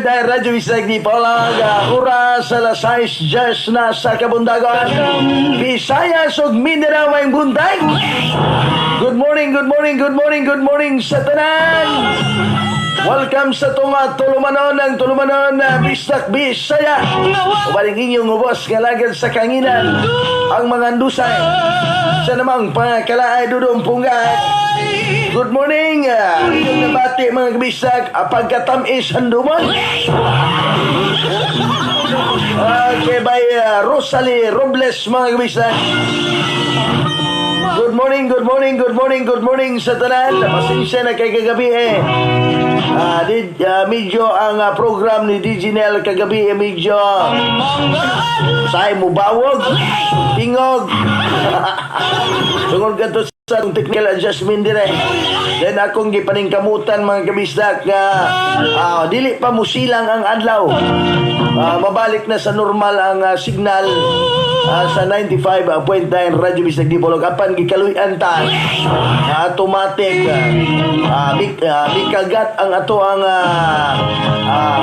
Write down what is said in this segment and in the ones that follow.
95.9 Radyo Bisdak Dipolog. Oras alas 6 just na sa kabuntagon. Visayas ug Mindanao, maayong buntag. Good morning, good morning, good morning, good morning sa tanan. Welcome sa tunga tulumanon ng tulumanon na Bisdak Bisaya. Ubaling inyong ubos nga lagad sa kanginan ang mga andusay. Sa namang pangakalaay, Dudong Punggak. Good morning! Inyong nabati, mga kabisdak, pagkatamis handumon. Okay, by Rosalie Robles, mga kabisdak. Good morning, good morning, good morning, good morning sa tanan. Pasensya na kay kagabi eh. Medyo ang program ni DJ Nel kagabi eh, medyo say mubawog, tingog. Tungod kadto sa atong technical adjustment dire. Then akong gipaningkamutan, mga kabisdak, nga dili pa musilang ang adlaw. Mabalik na sa normal ang signal sa 95.9 Radyo Bisdak Dipolog apan gikaluy-an ta automatic mikagat ang ato ang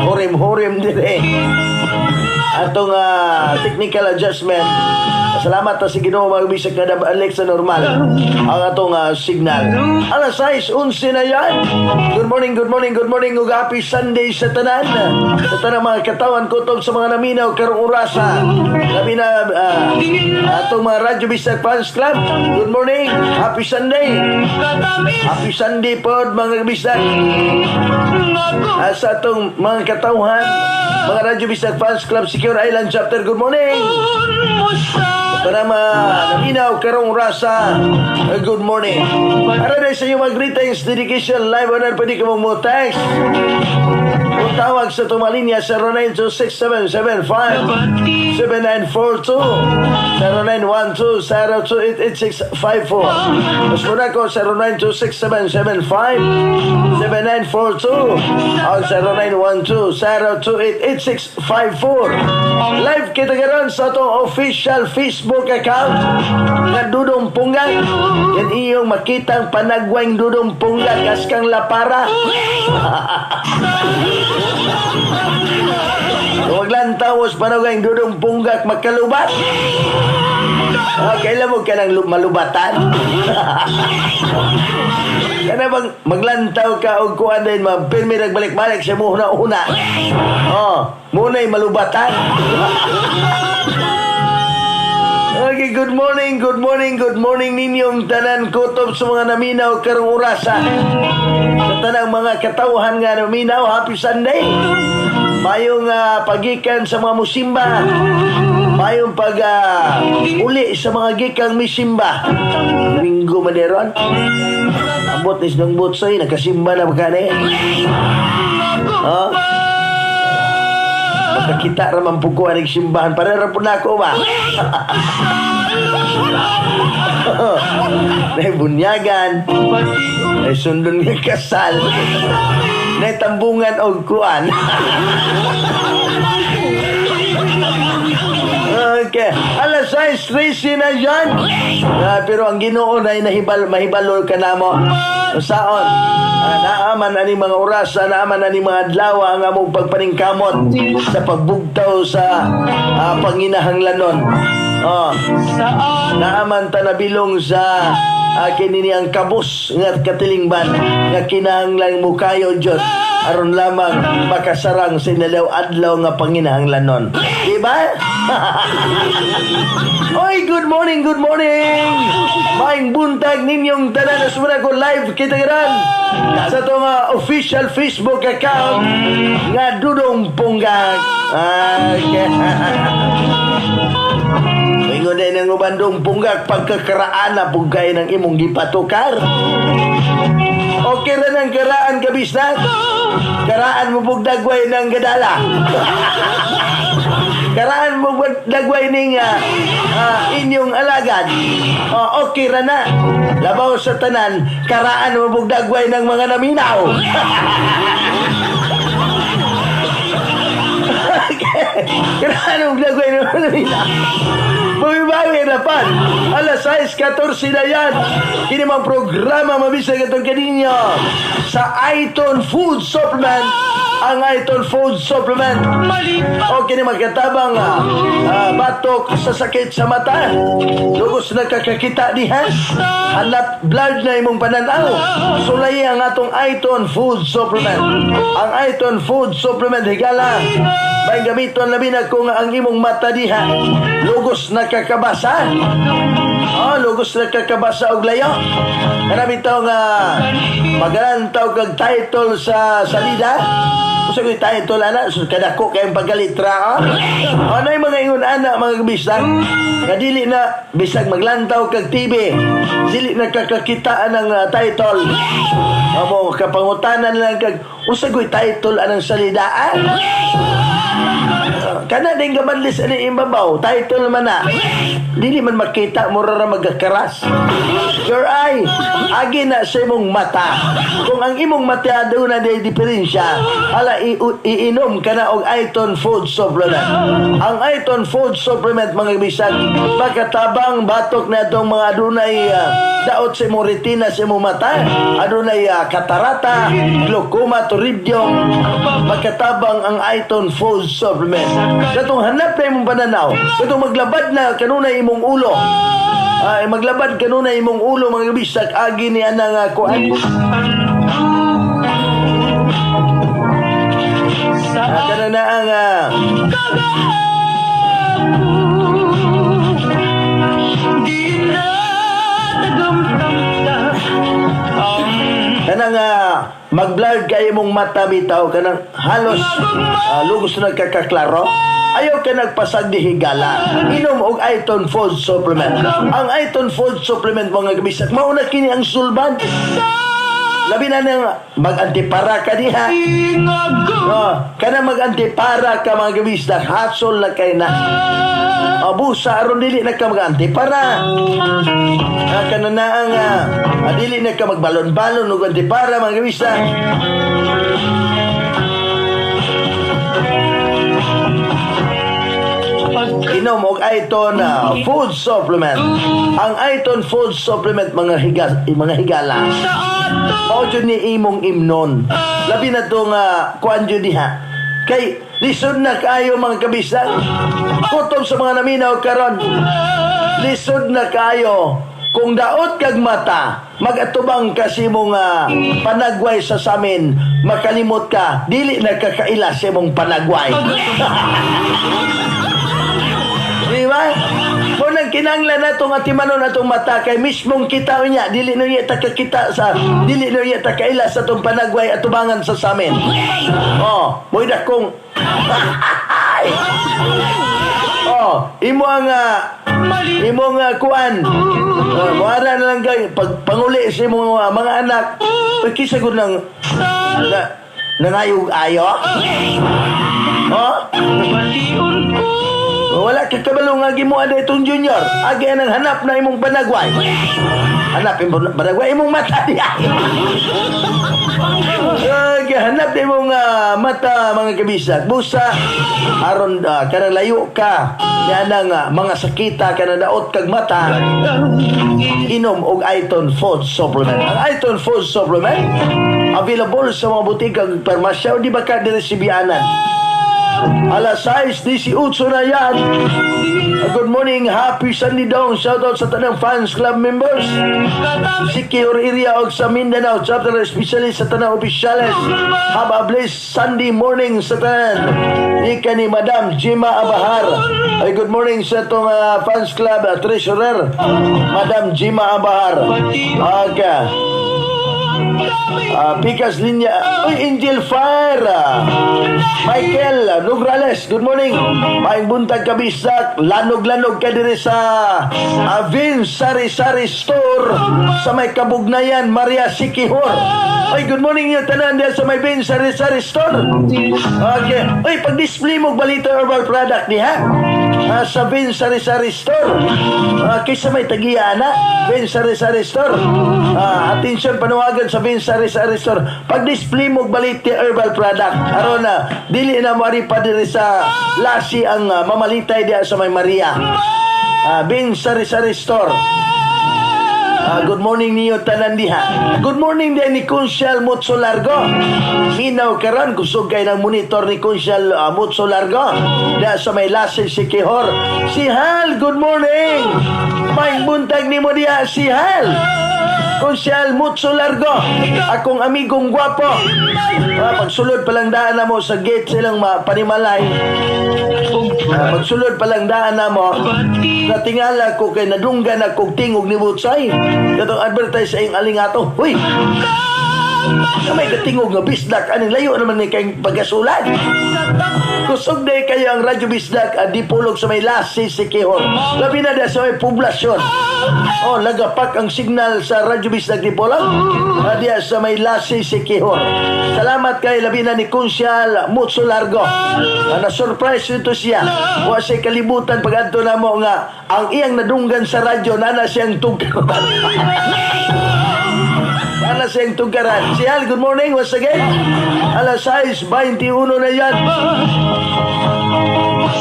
hurim-hurim dire atong technical adjustment. Salamat ta sa Ginoo, mga bisag, nga nabalik sa normal ang atong signal. Alas 6:11 na yan. Good morning, good morning, good morning ug happy Sunday sa tanan. Sa tanang mga katawan, kutob sa mga naminaw karong orasa. Labi na atong mga Radyo Bisdak Fans Club. Good morning. Happy Sunday. Happy Sunday pod, mga bisdak. Sa atong mga katawhan, mga Radyo Bisdak Fans Club Secure Island Chapter, good morning. Para mga naminaw karong orasa, good morning. Para na sa inyong mga greetings, dedication, live on air, pwede ka mong mo text. Kung tawag sa tumalinya 0926-775 7942, 0912-028-8654. Mas muna ko 0926-775 7942 o 0912-028-8654. Live kita karon sa atong official Facebook account nga Dudong Punggak. Yan iyong makitang panagwang Dudong Punggak askang lapara. Huwag lang tawas panagwang Dudong Punggak makalubat. Kailan mo ka ng malubatan? Kana bang maglantaw ka og kuan din ma pirmi nagbalik-balik sa muna una. Oh, muna'y malubatan. Okay, good morning, good morning, good morning ninyong tanan, kutob sa mga naminaw karong orasa. Sa tanang mga katawhan nga naminaw, happy Sunday. Mayong pagikan sa mga musimba. Mayong pag uli sa mga gikang misimba. Linggo man deron. Ambot ni Sinong Butsoy, nakasimba na ba kani? Oh? Makakita raman po ko aning simbahan. Para ra po na ako ba? Nay bunyagan, nay sundon nga kasal, nay tambungan og kuan. Okay. Alas 6:13 na dyan. Pero ang Ginoo na nahibal, mahibalo ka namo. Saon? Naaman ani mga orasa, naaman ani mga adlaw ang among pagpaningkamot sa pagbugtaw sa panginahanglanon. Oh, naaman ta nabilong sa kini ang kabus nga katilingban nga kinahanglan mo kayo Diyos aron lamang makasarang sa inalaw adlaw nga panginahanglanon. Di ba? Oy, good morning, good morning! Maayong buntag ninyong tanan. Asmura ko live kita karon sa itong official Facebook account nga Dudong Punggak. Okay. Ingon din ang uban, Dong Punggak, pagkakaraan na pugkay ng imong gipatukar. Okay ra ng karaan, kabisdak. Karaan mo pugdagway ng gadala. Karaan mo dagway ning inyong alagad. Oh, okay ra na. Labaw sa tanan, karaan mo pugdagway ng mga naminaw. Karaan mo pugdagway ng mga naminaw. Bumibawi na pan. Alas 6:14 na yan. Kini mang programa mabisag itong kaninyo sa Iton Food Supplement. Ang Iton Food Supplement. O kini magkatabang batok sa sakit sa mata. Lugos na kakakita diha. Hanap blurred na imong pananaw. Sulay ang atong Iton Food Supplement. Ang Iton Food Supplement, higala. May gamiton labi na kung ang imong mata diha lugos na kakabasa. Oh, lugos na kakabasa og layo. Kana bitaw nga magalantaw kag title sa salida. Usa ko'y title ana, so kadako kayong pagkalitra. Oh. Ano yung mga ingon ana, mga kabisag? Nga dili na bisag maglantaw kag TV, dili na kakakita ang title. Amo kapangutanan lang kag usa ko'y title anang salidaan. Kana din gabanlis ani imbabaw, title man na. Dili man makita, mura ra magakaras. Your eye, agi na sa imong mata. Kung ang imong mata aduna day diferensya, hala iinom ka na og Iton Food Supplement. Ang Iton Food Supplement, mga bisag, makatabang batok na itong mga adunay daot sa imong retina sa imong mata, adunay katarata, glaucoma, pterygium, makatabang ang Iton Food Supplement. Katong hanap na imong pananaw, katong maglabad na kanunay imong ulo. Ay, maglabad kanunay imong ulo, mga bisag, agi ni anang kuan. Kana na ang kanang mag-blurred kay imong mata bitaw, kanang halos lugos na nagkakaklaro. Ayaw ka nagpasag di, higala. Inom og Iton Food Supplement. Ang Iton Food Supplement, mga kabisag, mauna kini ang sulbad. Labi na nang mag-antipara ka diha. Oh, kana mag-antipara ka, mga kabisag, hasol na kay na. Abusa aron dili na ka mag-antipara. Kana na ang dili na ka magbalon-balon og antipara, mga kabisag. Inom og Iton Food Supplement. Ang Iton Food Supplement, mga higala. Mao jud ni imong imnon. Labi na to nga kuan jud diha. Kay lisod na kaayo, mga kabisag. Kutob sa mga naminaw karon. Lisod na kaayo kung daot kag mata, magatubang ka sa imong panagway sa samin, makalimot ka, dili na kakaila sa imong panagway. Di ba? Kung nang kinanglan na itong atimanon atong mata, kay mismong kita niya, dili na niya takakita sa, dili na niya takaila sa itong panagway at tubangan sa samin. Oh, mo'y dakong, oh, imo ang imong kuan. Muara na lang kay pag panguli sa imong mga anak, pagkisagod ng na, nangayog ayo. Oh? Wala ka kabalo nga gimo ada itong junior. Agi ang hanap na imong panagway. Hanap imong panagway imong mata diya. Agi hanap na imong mata, mga kabisag. Busa aron kanang layo ka niya nang mga sakita kana daot kag mata. Inom og Iton Food Supplement. Ang Iton Food Supplement available sa mga butika ug parmasya o di ba ka diri Sibianan. Alas 6:18 na yan. Good morning, happy Sunday dong. Shout out sa tanang fans club members. Siquijor area og sa Mindanao chapter, especially sa tanang opisyales. Have a blessed Sunday morning sa tanan. Ika ni Madam Jima Abahar. Ay, good morning sa itong fans club treasurer, Madam Jima Abahar. Okay. Pikas Linya. Uy, Angel Fire. Michael Nograles, good morning. Maayong buntag, kabisak. Lanog-lanog ka diri sa Avin Sari Sari Store sa may Kabugnayan, Maria Siquijor. Uy, good morning niyo tanan diyan sa may Vin Sari Sari Store. Okay. Uy, pag-display mo balita herbal product ni ha. Sa Vin Sari Sari Store. Kaysa may tagiya na, Vin Sari Sari Store. Attention, panawagan sa Vin Sari Sari Store. Pag-display mo balita herbal product. Aron na, dili na mari pa diri sa lasi ang mamalitay diya sa may Maria. Vin Sari Sari Store. Good morning niyo tanan diha. Good morning din ni Kunsyal Mutso Largo. Minaw karon, kusog kay ng monitor ni Kunsyal Mutso Largo. Diha sa may Lasi Siquijor. Si Hal, good morning. May buntag nimo diha, si Hal. Kunsyal Mutso Largo. Akong amigong gwapo. Pagsulod pa lang daan na mo sa gate silang panimalay. Pagsulod pa lang daan na mo, natingala ko kay nadunggan ako tingog ni Butsay. Katong advertise sa iyong alingato. Huy! Na may katingog nga bisdak, aning layo naman ni kayong pagkasulan. Kusog day kayo ang Radyo Bisdak at Dipolog sa may Lasi Siquijor. Labi na diya sa may poblasyon. Oh, lagapak ang signal sa Radyo Bisdak Dipolog. Diya sa may Lasi Siquijor. Salamat kay labi na ni Kunsyal Mutso Largo. Na-surprise ito siya. Wa siya kalibutan pag adto na mo nga ang iyang nadunggan sa radyo nana siyang tugkaran. Nana siyang tugkaran. Si Al, good morning once again. Alas 6:21 na yan.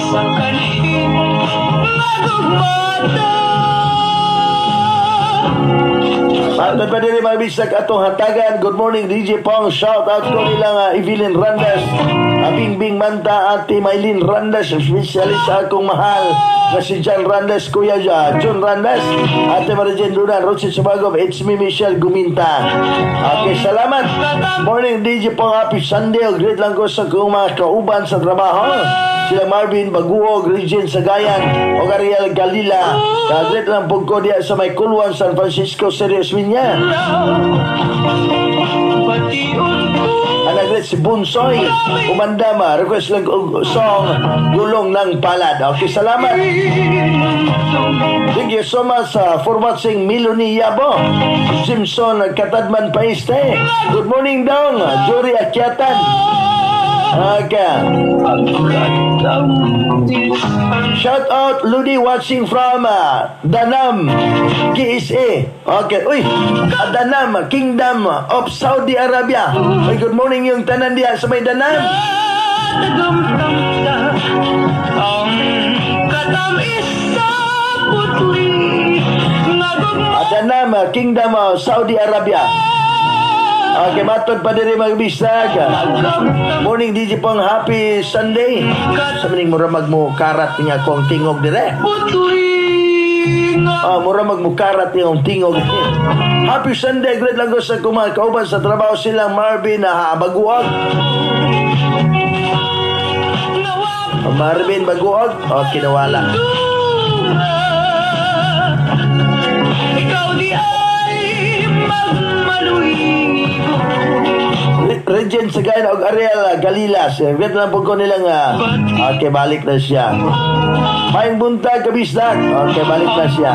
Sa kanhin magugmata. Matod pa din mga bisag atong hatagan. Good morning, DJ Pong. Shout out ko nilang Evelyn Randas. Bingbing Manta, Ate Maylin Randas. Specialist sa akong mahal na si John Randas, Kuya John Randas. Ate Marijen Luna, Rosie Subagov, it's me, Michelle Guminta. Okay, salamat. Morning, DJ Pong. Happy Sunday. Great lang ko sa kong mga kauban sa trabaho. Sila Marvin Baguog, Regine Sagayan, o Ariel Galila. Great lang po ko diya sa may Kulwan, San Francisco, Serious Minya. Bation ko. Anagret si Bunsoy, Umandama, request lang og song, "Gulong ng Palad." Okay, salamat. Thank you so much for watching Miloni Yabo. Simpson, Katadman Paiste. Good morning, Dong. Jory Akyatan. Okay. Shout out Ludi watching from Danam, KSA. Okay. Uy, Danam, Kingdom of Saudi Arabia. Uy, good morning yung tanan diha sa may Danam. Ang katamis sa putli nga gugma. Danam, Kingdom of Saudi Arabia. Okay, matod pa diri mga bisag. Morning, DJ Pong, happy Sunday. Sa maning mura magmo karat niya akong tingog dire. Putli nga Ah, mura magmukarat yung tingog. Happy Sunday, great lang ko sa kumang kauban sa trabaho silang Marvin na Baguog. Nga wa Marvin Baguog, okay, nawala. Tunga. Ikaw di ay magmaluigo. Regent Sagayan og Ariel Galilas. Great lang po ko nilang okay, balik na siya. Maayong buntag, kabisdak. Okay, balik na siya.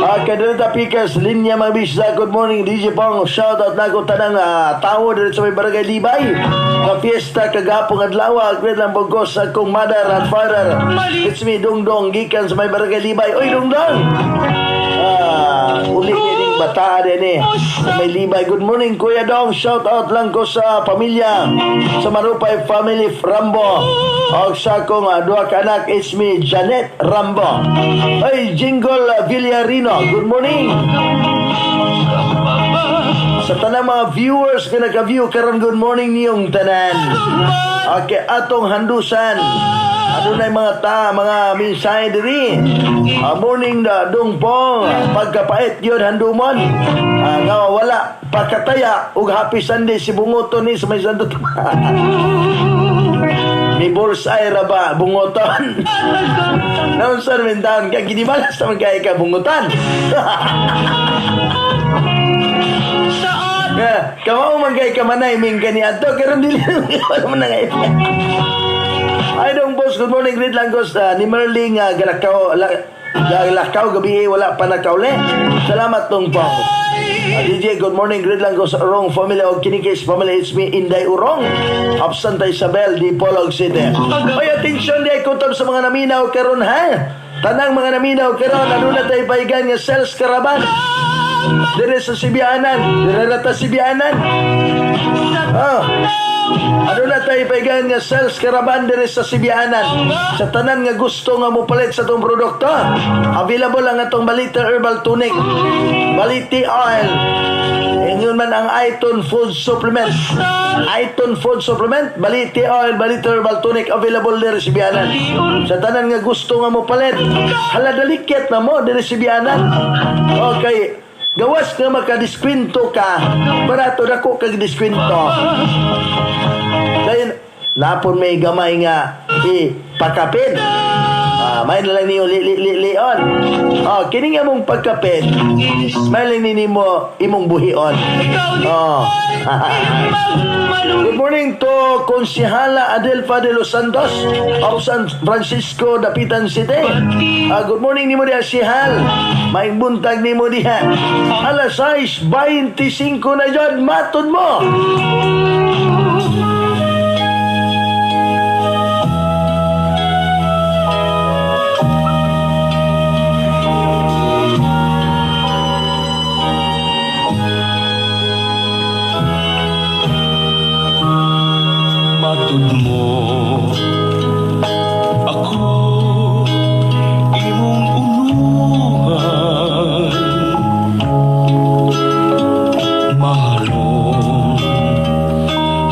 Okay, dito ta pikas linya mga bisdak. Good morning, DJ Pong. Shout out na ko tanang tao dito sa may Barangay Libay. Nga fiesta kagapong adlaw. Great lang po ko sa akong mother and father. It's me, Dongdong, gikan sa may Barangay Libay. Oy, Dongdong! Uli ni bataan din eh. Sa may Libay. Good morning, Kuya Dong. Shout out lang ko sa pamilya. Sa Marupay Family Rambo. Og sa akong duha ka anak, it's me, Janet Rambo. Ay, Jingle Villarino. Good morning. Sa tanang mga viewers nga naka-view karon, good morning niyong tanan. Okay, atong handusan. Adunay mga ta, mga mensahe diri. Morning da Dong Pong. Pagkapait yun handumon. Nga wala pakataya ug happy Sunday si Bungoton ni sa may Santo Tomas. May bullseye ra ba Bungoton? Naon sa men taon ka ginibalas naman kay ka bungutan. Nga, kamao man kay kamanay ming kani adto karon dili wala man na. Ay dong boss, good morning, greet lang ko sa ni Merling Galakaw Galakaw gabi wala pa nakauli. Salamat, Dong Pong. DJ, good morning, greet lang ko sa Urong family o Kinikis family, it's me, Inday Urong of Santa Isabel, Dipolog City. Oy, attention di kutob sa mga naminaw karon ha. Tanang mga naminaw karon, aduna tay paigan nga sales caravan. Dire sa Sibianan, dire ra ta Sibianan. Ah. Aduna tay paigan nga sales caravan diri sa Sibianan. Sa tanan nga gusto nga mopalit sa atong produkto, available ang atong Balita Herbal Tonic, Baliti Oil. Ingon man ang Iton Food Supplement. Iton Food Supplement, Baliti Oil, Baliti Herbal Tonic, available diri sa Sibianan. Sa tanan nga gusto nga mopalit, hala, dalikyat na mo diri sa Sibianan. Okay. Gawas nga makadiskwento ka, barato, dako kag diskwento. Dayon, napon may gamay nga ipakapin. Ah, may na lang niyo li li li lion. Oh, kini nga mong pagkapin, may lang ni mo imong buhion. Oh. Good morning to Konsihala Adelfa de los Santos of San Francisco, Dapitan City. Ah, good morning nimo diha, Sihal. Maayong buntag nimo diha. Alas 6:25 na dyan, matod mo. Matud mo, ako imong unuhan, mahalon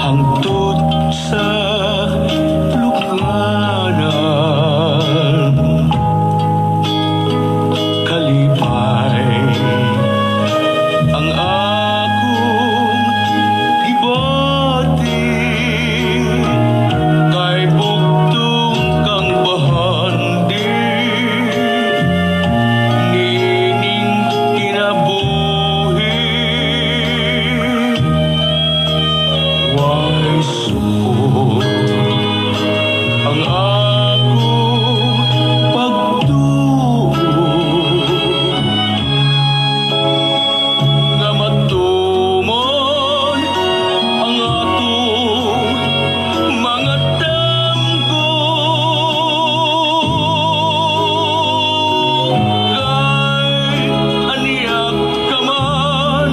hangtod sa luknganan. Kalipay ang akong gibati kay bugtong kang bahandi nining kinabuhi. Way suko ang akong pagtuo nga matuman ang atong mga damgo, kay aniya ka man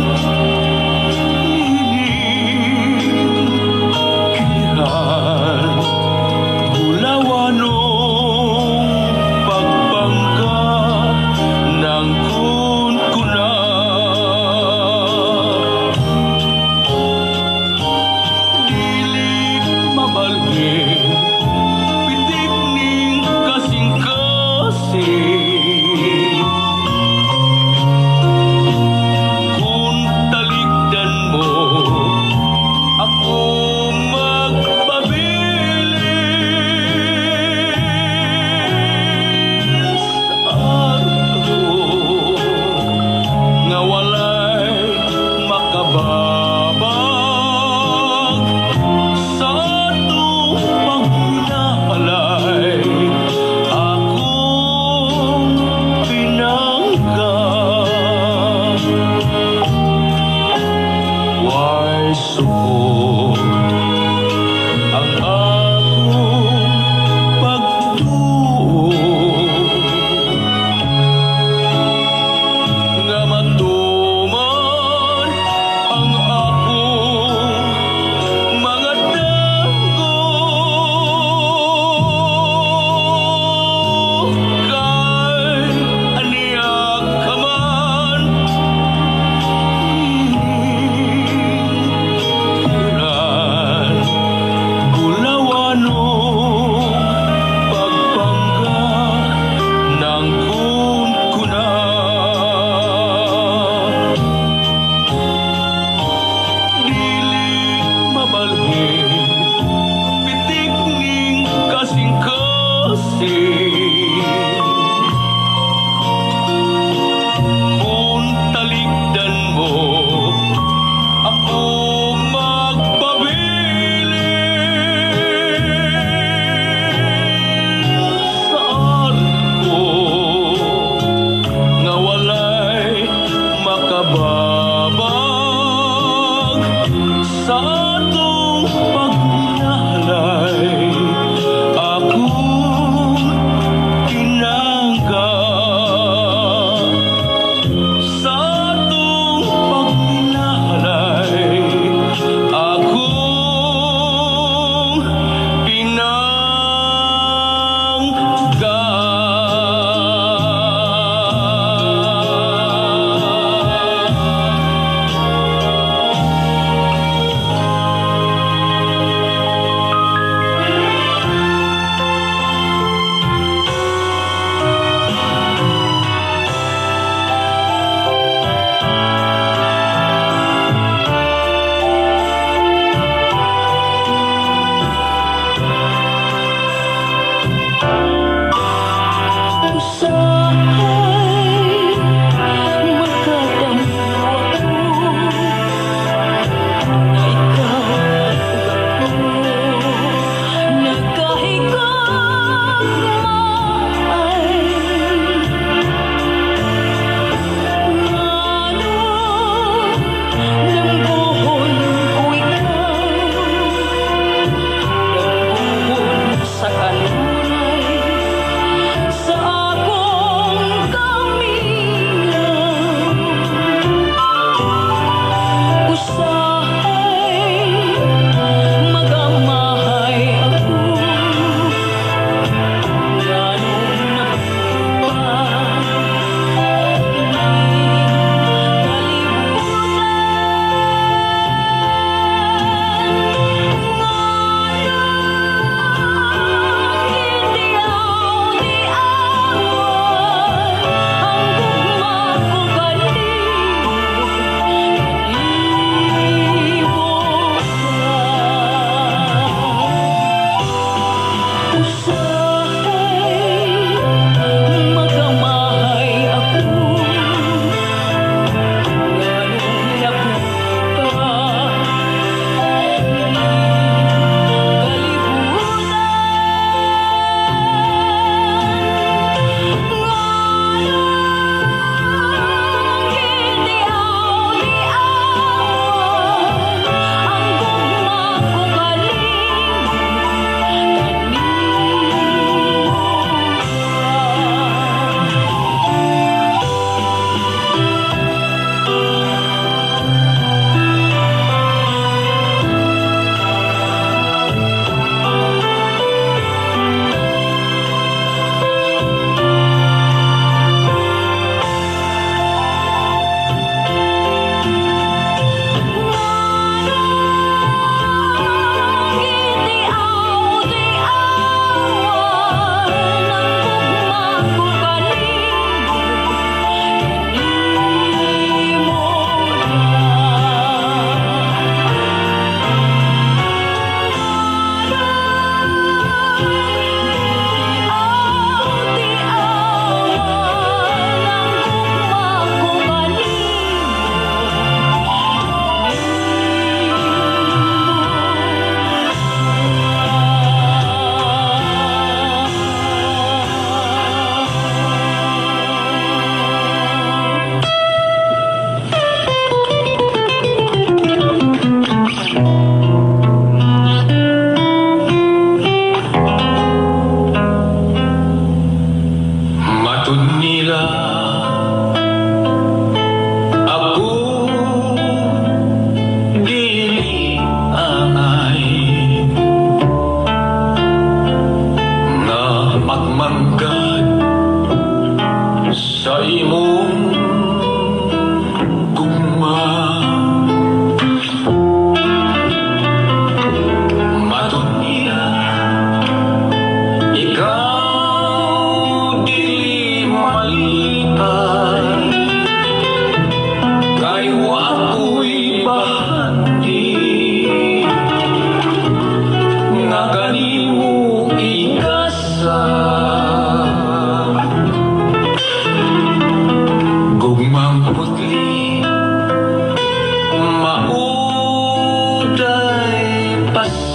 nining kilihan, bulawanong pagpangka ng kunkuna. Dili mabalhin, pitik ning kasing-kasing. Kung talikdan mo ako, magpabilin sa arko nga walay makababag sa atong pagminahalay, akong pinangga. Way suko ang akong pagtuo nga matuman ang akong mga damgo, kay aniya ka man nining bulawanong pagpangga ng kunkuna. Dili mabalhin, pitik ning kasing-kasing. Kung talikdan mo ako, magpabilin sa arko nga walay makababag sa atong pagminahalay, akong tinangga. Sa atong pagminahalay, akong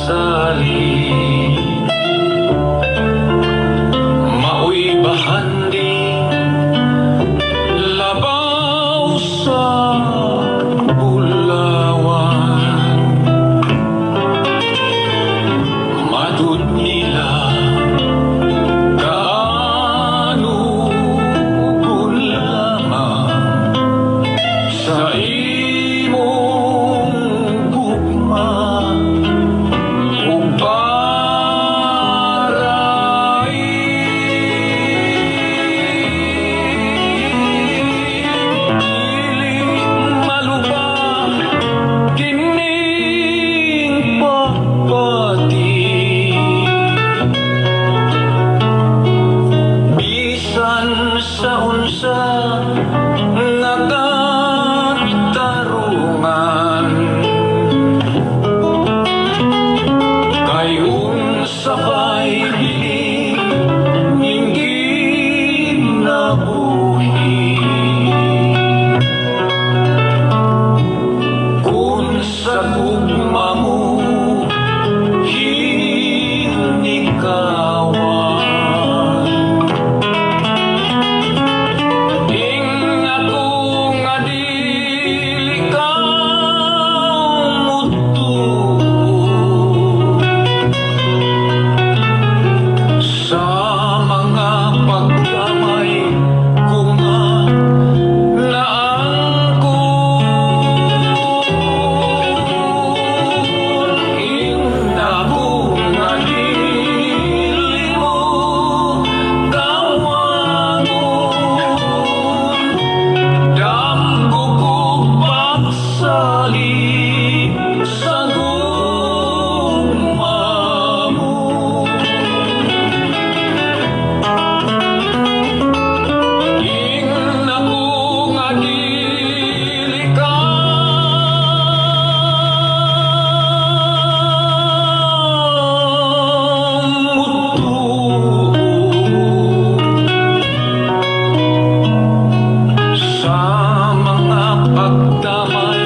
Pagsali mao'y bahandi labaw sa bulawan. Matud nila kaano lamang sa imong gugma ug paray. Dili maluba kining pagpati bisan sa unsa nga katarungan, kay unsa pa'y bilin ning kinabuhi kun sa gugma mo hinikawan. Ingna ko nga dili ka mutuo sa mga pagkamay ko nga naangkon. Ingna ko nga dili mo tawagon, damgo kog pagsali sa gugma mo. Ingna ko nga dili ka mutuo sa mga pagdamay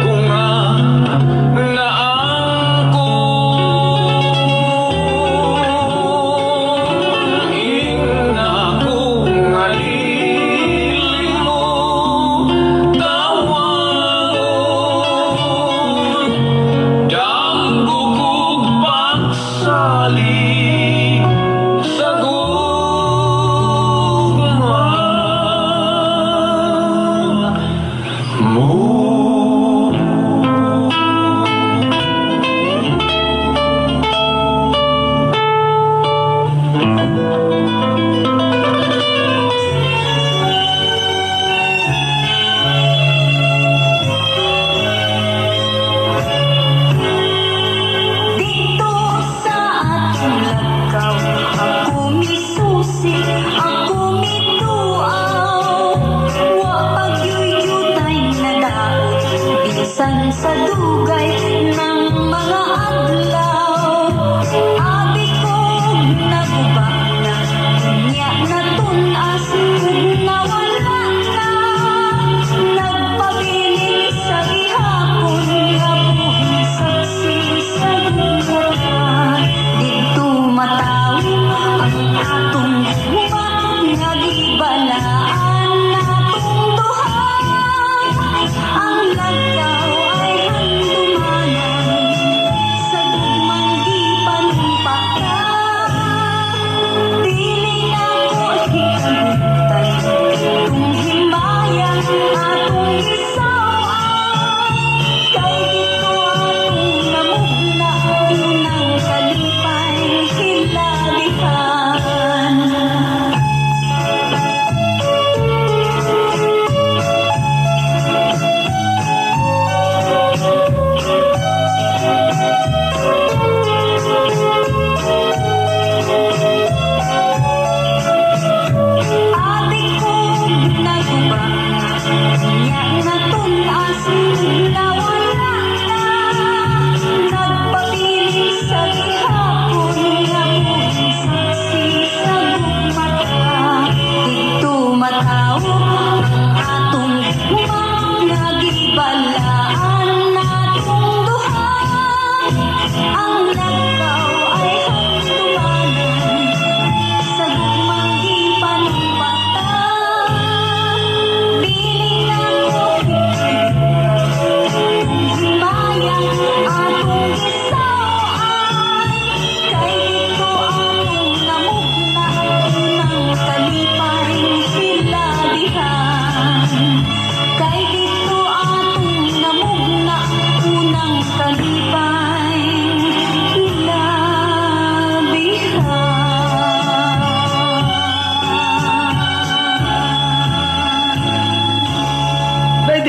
ko nga naangkon. Ingna ko nga dili mo tawagon, damgo kog pagsali sa gugma mo. Dito sa atong lakaw, ako misusi, ako mituaw. Wa pa gyoy jutay nadaot, bisan sa dugay ng mga adlaw. Abi ko naguba na, unya natun-as ug nawala na. Nagpabilin sa gihapon nga buhi saksi sa gugma. Didto matawo ang atong gugma nga gibalaan natong duha. Ang lagaw ay handumanan.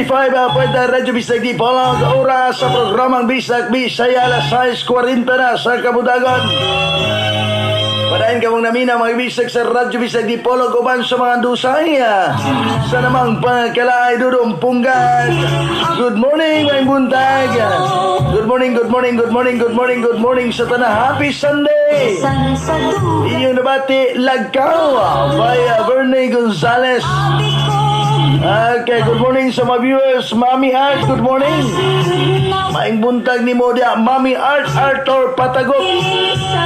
95 point Radyo Bisdak Dipolog, oras sa programang Bisdak Bisaya, alas 6:40 na sa kabuntagon. Padayon kamong naminaw, mga bisdak, sa Radyo Bisdak Dipolog uban sa mga dusay sa namang pagkalaay, Dudong Punggak. Good morning, mga buntag. Good morning, good morning, good morning, good morning, good morning sa tanan. Happy Sunday! San sa dugay. Inyong nabati, Lagkaw by Bernie Gonzalez. Abi ko. Okay, good morning sa mga viewers. Mami Art, good morning. Maayong buntag nimo diya, Mami Art, Arthur Patagot.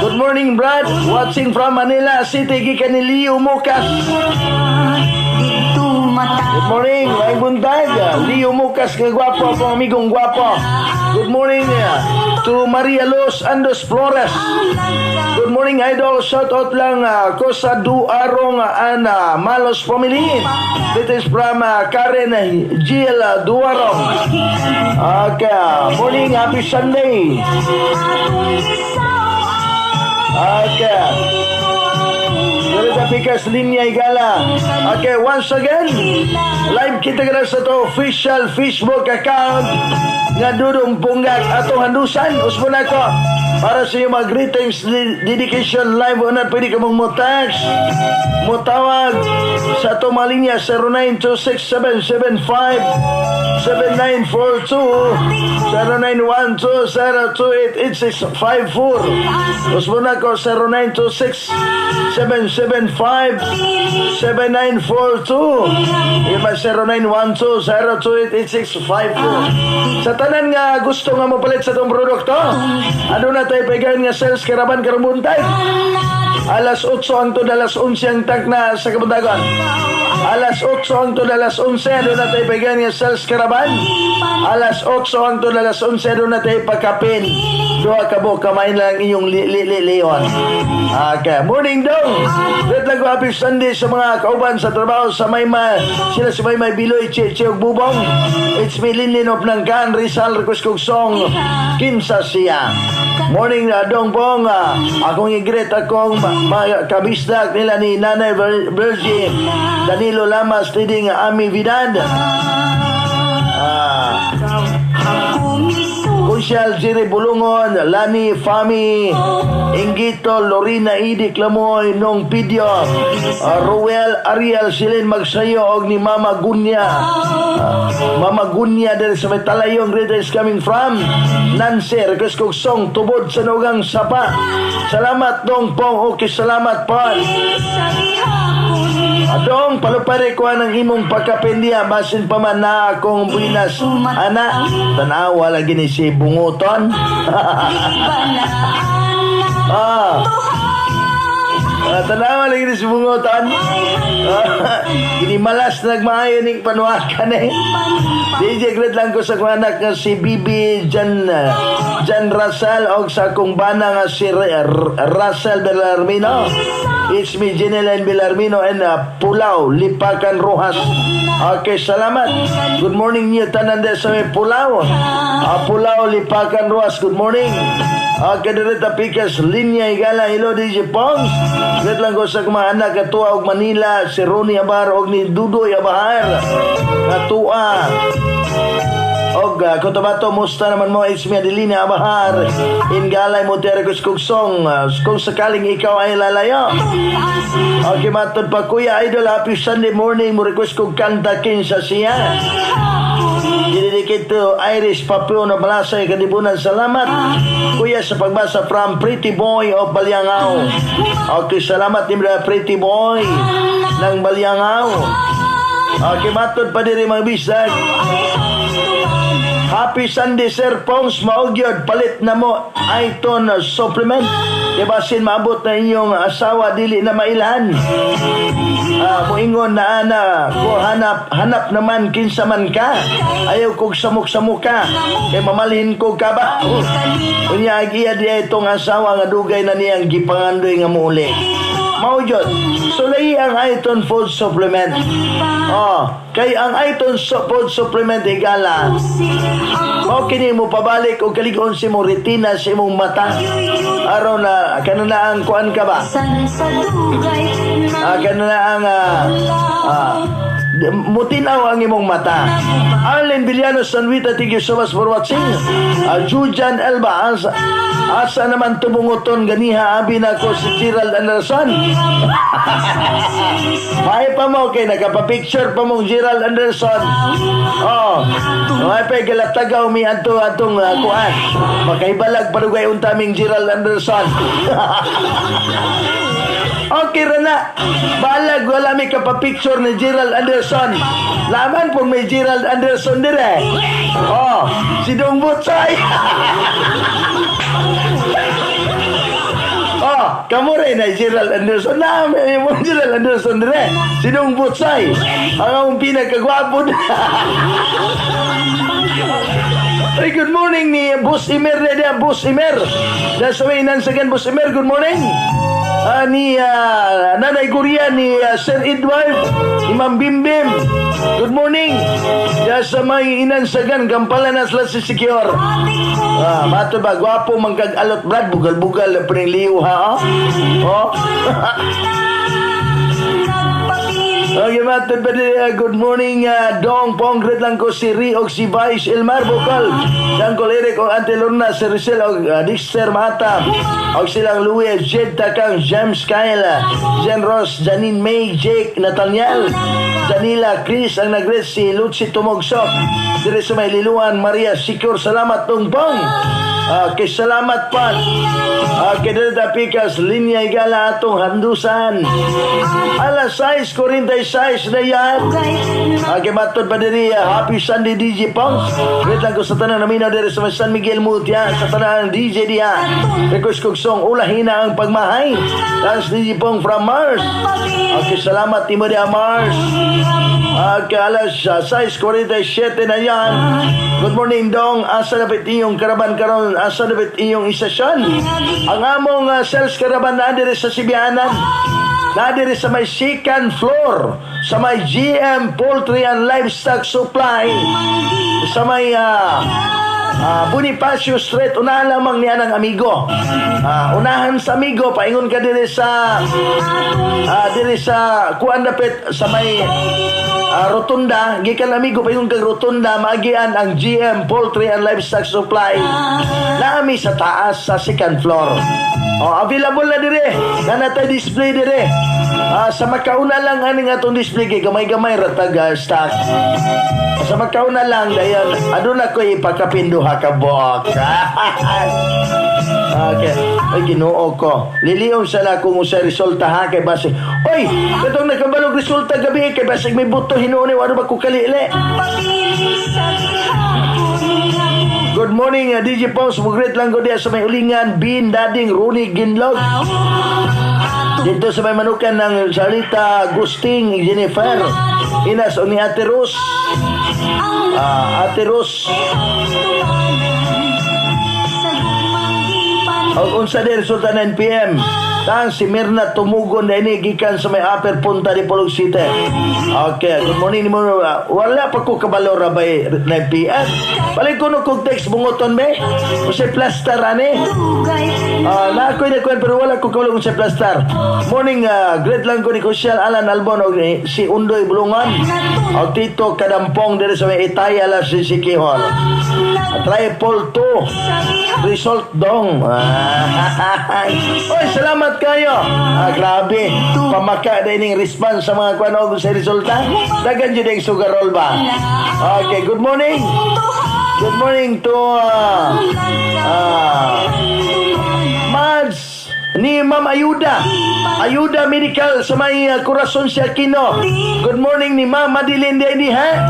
Good morning, Brad. Watching from Manila City, gikan ni Leo Mukas. Didto mata. Good morning, maayong buntag. Leo Mukas, nga gwapo, akong amigong gwapo. Good morning to Maria Luz Andos Flores. Good morning, idol. Shout out lang ko sa Duarong and Malos family. This is from Karen Jill Duarong. Okay, morning, happy Sunday. Okay. Dorita Picas, Linya Igala. Okay, once again, live kita ka sa to official Facebook account nga Dudong Punggak, atong handusan. Usbon ako para sa inyong mga greetings, dedication, live o not, pwede ka mong mo text, mo tawag sa atong mga linya 0926-775 7942, 0912-028-8654. Usbon ako, 0926 775 7942. Iba 0912 028-8654. Sa tanan nga gusto nga mopalit sa itong produkto, aduna tayo pagayon nga sales caravan karong buntag. Alas 8 hangtod alas 11 ang tagna sa kabuntagon. Alas 8 hangtod alas 11, aduna tayo pagayon nga sales caravan. Alas 8 hangtod alas 11, aduna tayo pagkapin. Duha ka buok kamay lang inyong li, li, li, leon. Okay, morning dong. Greet lang ko, happy Sunday sa mga kauban sa trabaho sa Mayma. Sila si Maymay Biloy, Che Che ug Bubong. It's me, Linlin of Nangkan, Rizal, request kog song Kinsa Siya. Morning na dong pong, akong i-greet akong mga kabisdak nila ni Nanay Virgin, Danilo Lamas, leading Ami Vidad. Kunsyal Jerry Bulungon, Lani Fami, Ingito, Lorena Idik Lamoy, Nong Pidyo, Ruel Ariel Silin Magsayo og ni Mama Gunya. Mama Gunya diri sa may Talayong, greetings coming from Nancy, request kog song Tubod sa Nugang Sapa. Salamat, Dong Pong, okay, salamat po. Adong palupare ko ang imong pagkapindiya basin pa man na akong buinas ana tanawa lagi ni si Bunguton. Tanawa lagi ni si Bunguton. Kini malas nagmaayo ning panuakan eh. DJ, greet lang ko sa akong anak nga si Bibi Jan Jan Russell og sa akong bana nga si Russell Bellarmino. It's me, Jeneline Bellarmino and Pulao, Lipakan Rojas. Okay, salamat. Good morning niyo tanan de sa may Pulao. Pulao, Lipakan Rojas. Good morning. Okay, Dorita Picas, Linya Igala, hello DJ Pongs. Greet lang ko sa akong mga anak katuwa og Manila, si Ronnie Abar og ni Dudoy Abahar. Katua. Og Cotabato, musta naman mo? It's me, Adelina Abahar. Ingalay mo, Tere Kugsong. Kung sakaling ikaw ay lalayo. Okay, matod pa, Kuya Idol, happy Sunday morning. Mo request kong kanta Kinsa Siya. Dinidikit to Iris Papio na Balasay, Kadibunan. Salamat, Kuya, sa pagbasa from Pretty Boy of Balyangao. Okay, salamat ni Pretty Boy ng Balyangao. Okay, matod pa diri, mga bisag. Happy Sunday, Sir Pongs. Mao gyud, palit na mo Iton supplement. Diba sin maabot na inyong asawa, dili na mailhan. Muingon na ana ko, hanap hanap naman kinsa man ka. Ayaw kog samok-samok ka. Kay mamalhin ko ka ba? Unya ag iya diya itong asawa nga dugay na niyang gipangandoy nga muuli. Mao jud. Sulay ang Iton Food Supplement. Oh, kay ang Iton Food Supplement, higala. Mao kini mo pabalik og kalig-on sa imong retina sa imong mata. Aron na kanana ang kuan ka ba? San sa dugay Kanana ang Mutinaw ang imong mata. Arlen Villano Sanwita, thank you so much for watching. Jujan Elba, asa naman tumunguton ganiha, abi na ko si Gerald Anderson. May pa mo kay nakapa-picture pa mong Gerald Anderson. Oh, may pa galatagaw mi adto atong kuan. Makaibalag padugay unta ming Gerald Anderson. Okay ra na. Balag wala mi kapapicture ni Gerald Anderson. Laman pong may Gerald Anderson dire. Oh, si Dong Butsoy. Oh, kamo rin na Gerald Anderson. Na, may mo Gerald Anderson dire. Si Dong Butsoy. Ang among pinakagwapo na. Ay, good morning ni Boss Imer na Boss Imer. Dahil sa may inansagan, Boss Imer, good morning. Ni Nanay Guria, ni Sir Edward, ni Ma'am Bimbim. Good morning. Dahil sa may inansagan, gampala na sila si Secure. Mato ba, gwapo man kag alot, Brad, bugal-bugal ang liw, ha? Oh? Oh? Okay, matod ba good morning, Dong Pong, great lang ko si Ri og si Vice Elmar Bokal. Si Uncle Eric og Auntie Lorna, si Rizal og Dexter Mata. Og silang Louis, Jed Takang, James Kyle, Jen Ross, Janine May, Jake, Nathaniel, Janila, Chris, ang nag-greet si Lucy Tumogsok. Dire sa may Liluan, Maria Secure, salamat Dong Pong. Okay, salamat pa. Okay, dito pikas, linya igala atong handusan. Alas 6:46 na yan. Okay, matod pa diri, happy Sunday, DJ Pongs. Greet lang ko sa tanan naminaw diri sa may San Miguel Mutia, sa tanan DJ diha. Request kog song Ulahina ang Pagmahay. Thanks, DJ Pong from Mars. Okay, salamat imo diha, Mars. Okay, alas 6:47 na yan. Good morning, Dong. Asa dapat iyong karaban karon? Asa dapat iyong istasyon? Ang among sales caravan na diri sa Sibianan. Na diri sa may second floor sa may GM Poultry and Livestock Supply sa may Bonifacio Street, unahan lamang niya ng amigo. Unahan sa amigo, paingon ka diri sa kuan dapit sa may rotunda, gikan amigo paingon kag rotunda, maagian ang GM Poultry and Livestock Supply. Naami sa taas sa second floor. Oh, available na dire. Na natay display dire. Sa makauna lang aning atong display kay gamay-gamay ra tag stock. Sa makauna lang dayon, aduna ko ipakapinduha ka buok. Okay. Ay, Ginoo ko. Liliom sa la kung sa resulta ha kay base. Oy, katong nakabalog resulta gabi kay basig may buto hinuon ni wala ba ko kalili. Good morning, DJ Pons. Mugret lang ko diya sa may ulingan, Bin Dading Rooney Ginlog. Dito sa may manukan ng Sarita Gusting Jennifer. Inas o ni Ate Rose. Ate Rose. Og unsa di resulta 9 PM? Tang si Mirna Tumugon na ini gikan sa may Upper Punta Dipolog City. Okay, good morning nimo. Wala pa ko kabalo ra bay 9 PM. Balik ko no kog text bungoton be. Unsay plaster ani? Na ako'y nagkuhan pero wala ko kabalo kung sa plaster. Morning, great lang ko ni Kusyal Alan Albon og ni si Undoy Bulungan. Og Tito Kadampong diri sa may Itaya la si Sikihor. Triple 2 result, dong. Oy, salamat kayo. Grabe. Pamaka na ining response sa mga kuan og sa resulta. Dagan jud ang sugar roll ba? Okay, good morning. Good morning to Mads ni Ma'am Ayuda. Ayuda Medical sa may Corazon si Aquino. Good morning ni Ma'am Madeline Denny, ha?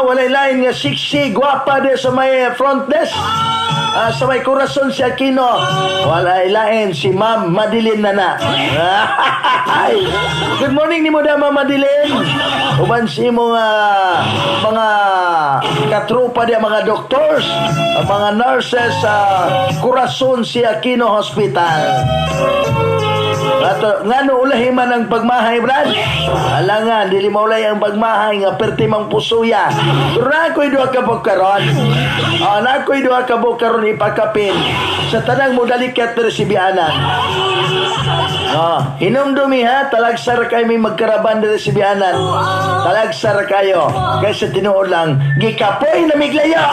Walay lain nga sexy, gwapa de sa may front desk. Sa may Corazon si Aquino. Walay lain si Ma'am Madeline na na. Good morning ni mo da, Ma'am Madeline. Uban si imong mga katropa di mga doctors, ang mga nurses sa Corazon si Aquino Hospital. Ato ngano ulahi man ang pagmahay, Brad? Alangan dili maulay ang pagmahay nga perti mang pusuya. Pero na ako'y duha ka buok karon. Ah, na ako'y duha ka buok karon ipakapin sa tanang modalikat diri Sibianan. Ah, hinumdumi ha, talagsa ra kayo may magkaraban diri Sibianan. Talagsa ra kayo. Kaysa tinuod lang, gikapoy na miglayo.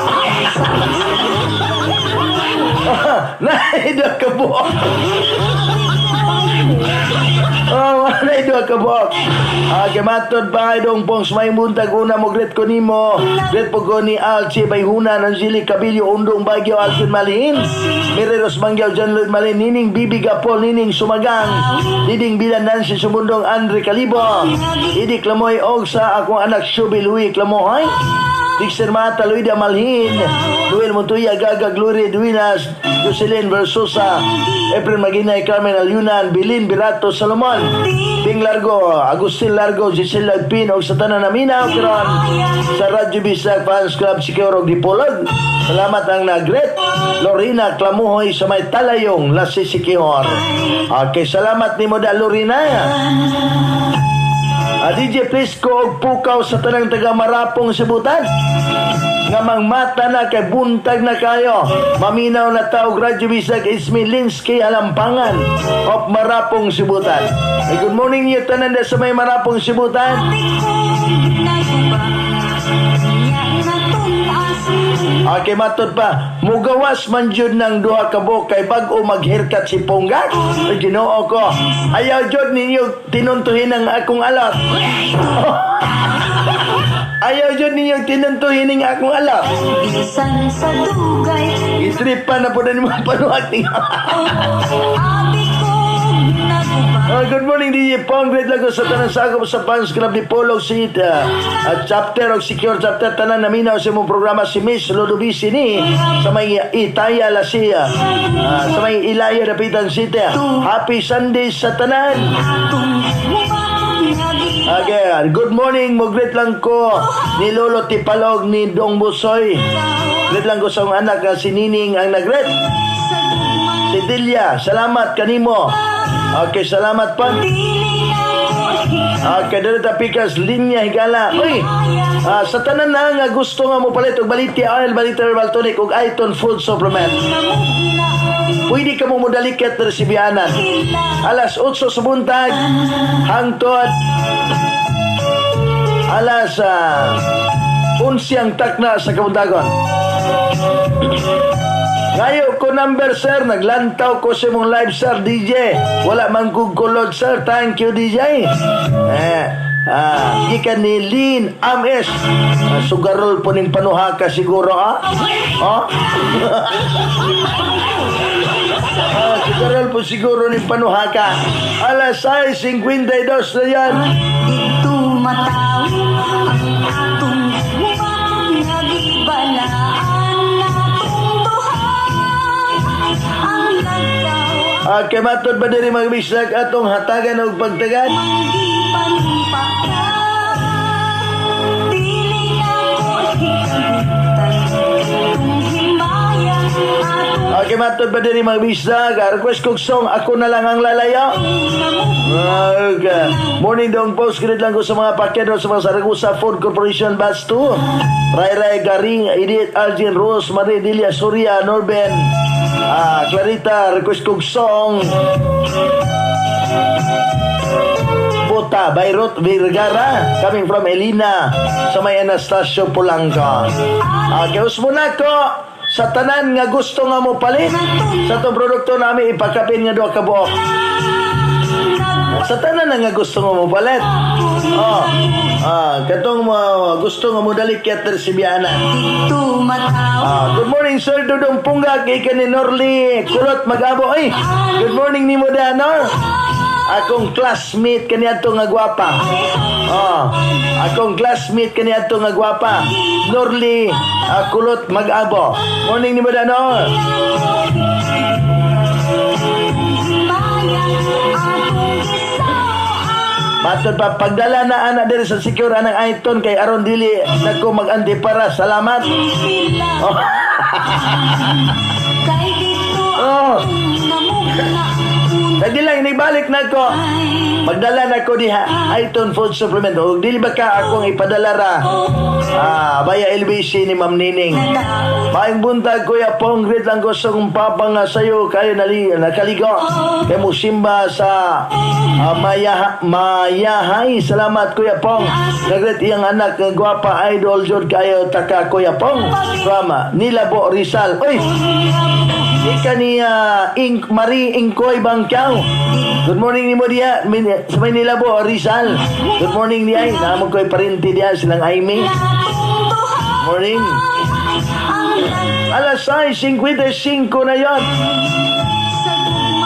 Naay duha ka buok. Oh, naay duha ka buok. Ah, kay matod pa kay Dong Pongs, may buntag una mo greet ko nimo. Greet po ko ni Alci Bayhunan, Angelic Cabillo, Undong Bagyo, Alvin Malin, Mireros Mangyaw, John Lloyd Malin, Nining Bibi Gapol, Nining Sumagang, Diding Bilan Nancy Sumundong, Andre Calibo, Idik Lamoy og sa akong anak Shubi Louis Clamoy, Dixon Mata, Luida Malhin, Luel Montoya, Gaga Glory, Duinas, Jocelyn Versosa, Efren Maginay, Carmen Alyunan, Bilin Birato Salomon, Bing Largo, Agustin Largo, Giselle Lagpin, og sa tanan naminaw karon sa Radyo Bisdak Fans Club Siquijor og Dipolog. Salamat ang nagret Lorena Clamuhoy sa may Talayong, Lasi Siquijor. Okay, salamat nimo da, Lorena. Ah, DJ, please ko og pukaw sa tanang taga Marapong Sibutan. Nga mangmata na kay buntag na kayo. Maminaw na tao Radyo Bisdak Ismilinski Alampangan of Marapong Sibutan. Ay, good morning niyo tanan da sa may Marapong Sibutan. Abi ko naguba nya natun-as. Okay, matod pa. Mugawas man jud ng duha ka buok kay bag-o mag-haircut si Ponggak. Ay, Ginoo ko. Ayaw jud ninyo tinuntuhin ang akong alot. Ayaw jud ninyo tinuntuhin ang akong alot. Bisan sa dugay. Itripa na po na ni mga panuhat niya. Abi ko naguba. Oh, good morning, DJ Pong. Great lang ko sa tanan sakop sa fans club ni Polog City. At chapter og secure chapter tanan naminaw sa imong programa si Miss Lodovisi ni sa may Itaya Lasia. Sa may Ilaya Dapitan City. Happy Sunday sa tanan. Atong guba nga Okay, good morning. Mo-greet lang ko ni Lolo Tipalog ni Dong Busoy. Greet lang ko sa akong anak nga si Nining ang nagret. Sa gugmang Si Delia, salamat kanimo. Okay, salamat pa. dili na ko Okay, dito ta pikas linya higala. Uy, sa tanan na nga gusto nga mo palit og Baliti Oil, Baliti Herbal Tonic ug Iton Food Supplement. Namugna. Pwede ka mo modaliket diri Sibianan. Alas 8 sa buntag hangtod alas 11 ang takna sa kabuntagon. Ngayo ko number, sir, naglantaw ko sa imong live, sir DJ. Wala man kong kulod, sir. Thank you, DJ. Eh, gikan ni Lynn Ames. Sugarol po ning panuhaka siguro ah. Oh? Sugarol po siguro ning panuhaka. Alas 6:52 na yan. Dito mataw ang atong guba nga gibalaan natong duha ang lagaw. Kay matod ba diri mga bisag atong hatagan og pagtagan? Manggipanumpa ka dili nako hikagutan itong himaya atong Okay, matod ba diri mga bisag? Request kog song, "Ako Na Lang Ang Lalayo." Okay. Morning, Dong Post. Greet lang ko sa mga pakyado sa mga Saragosa Food Corporation Batch 2. Ray Ray Garing, Edith Algin, Rose, Marie Delia Soria, Norben, Clarita, request kog song "Buta" by Ruth Vergara, coming from Elena sa may Anastasio Polanco. Okay, usmo na ko sa tanan nga gusto nga mo palit sa itong produkto namin ipakapin nga duha ka buok. Sa tanan na nga gusto nga mo palit. Oh, katong gusto nga mo dalikyat diri Sibiana. Dito mataw. Good morning, Sir Dudong Punggak, ikan ni Norli Kulot Magabo. Ay, good morning nimo Dano. Akong classmate kaniadto nga gwapa. Oh, akong classmate kaniadto nga gwapa. Norli Kulot Magabo. Morning nimo Dano. Himaya atong gisaw. Matod pa pagdala na ana diri sa secure anang Aiton kay aron dili nagko mag-antipara. Salamat. Sila Oh. kay dito Oh. namugna. Dali lang, inibalik na ko. Magdala na ko diha. Iton Food Supplement. O dili ba ka akong ipadala ra? Ah, via LBC ni Ma'am Nining. Maayong buntag, Kuya Pong, greet lang ko sa kong papa nga sayo kayo nali, nakaligo. Kay mo simba sa Mayahay. Salamat, Kuya Pong. Nagret iyang anak nga gwapa, idol jud kayo taka Kuya Pong from Nilabo, Rizal. Oy, ika ni Ink Marie Ingkoy Bangkaw. Good morning nimo diya sa may Nilabo, Rizal. Good morning diya. Namo ko'y parinti diya silang Aimee. Morning. Alas 6:55 na yon.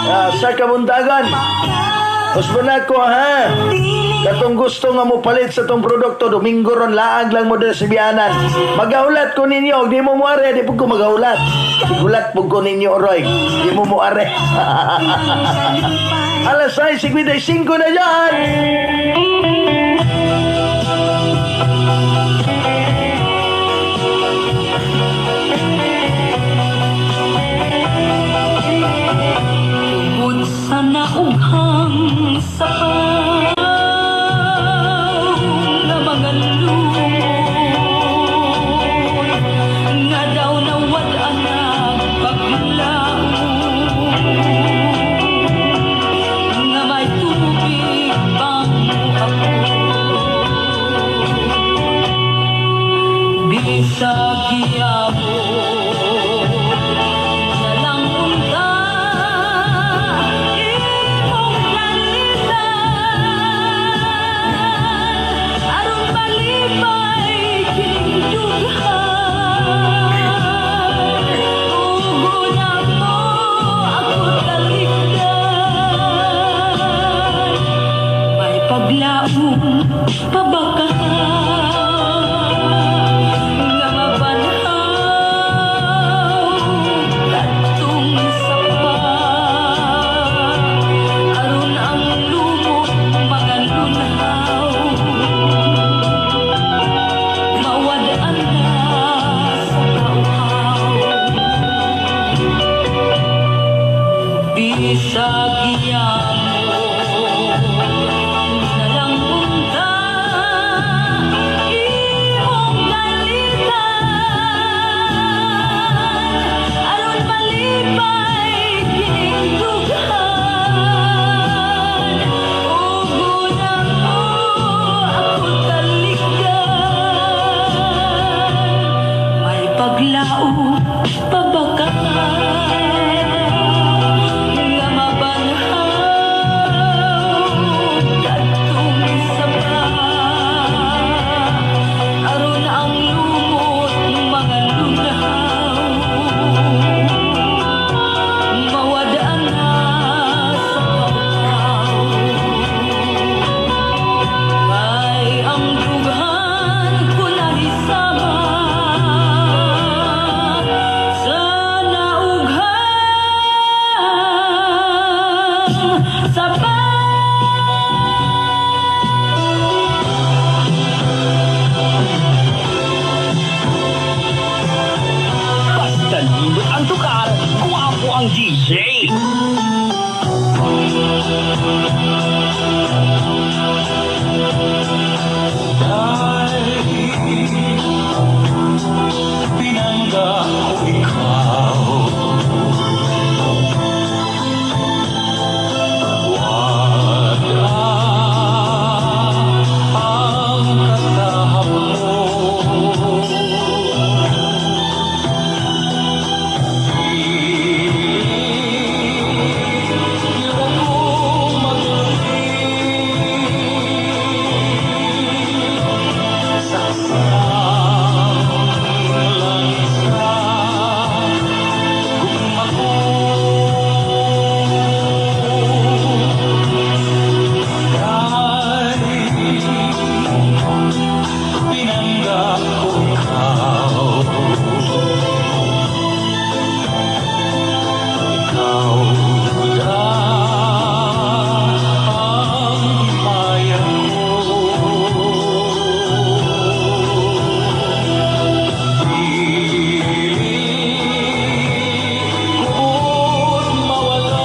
Ah, sa kabuntagan. Usbon na ko ha. Katong gusto nga mo palit sa tong produkto, Domingo ron, laag lang mo diri sa biyanan. Magahulat ko ninyo, di mo muare, di po ko magahulat. Sigulat po ko ninyo, Roy. Di mo muare. Alas 6:55 na yan! Tungod sa naughang sapaw nga mga lumot nga daw nawad-an paglaom nga may tubig pang moapon bisag gihapon na lang unta imong dalitan aron malipay kining dughan ug mo ako talikdan, may paglaom pa ba ka nga mabanhaw kadtong sapa aron ang lumot mga lunhaw mawad-an na sa kauhaw bisag gihapon na lang unta imong dalitan aron malipay kining dughan ug mo ako talikdan, may paglaom pa ba ka nga mabanhaw kadtong sapa aron ang lumot mga lunhaw mawad-an na sa kauhaw kay ang dughan ko nahisama sa naughang sapa. Basta nindot ang tukar, guwapo ang DJ. Pinangga ko ikaw. Wala ang katahap mo. Di ko magulpi sa langit sa gugma ko. Kay pinangga ko ikaw. Ikaw ang himaya ko. Dili ko't mawala.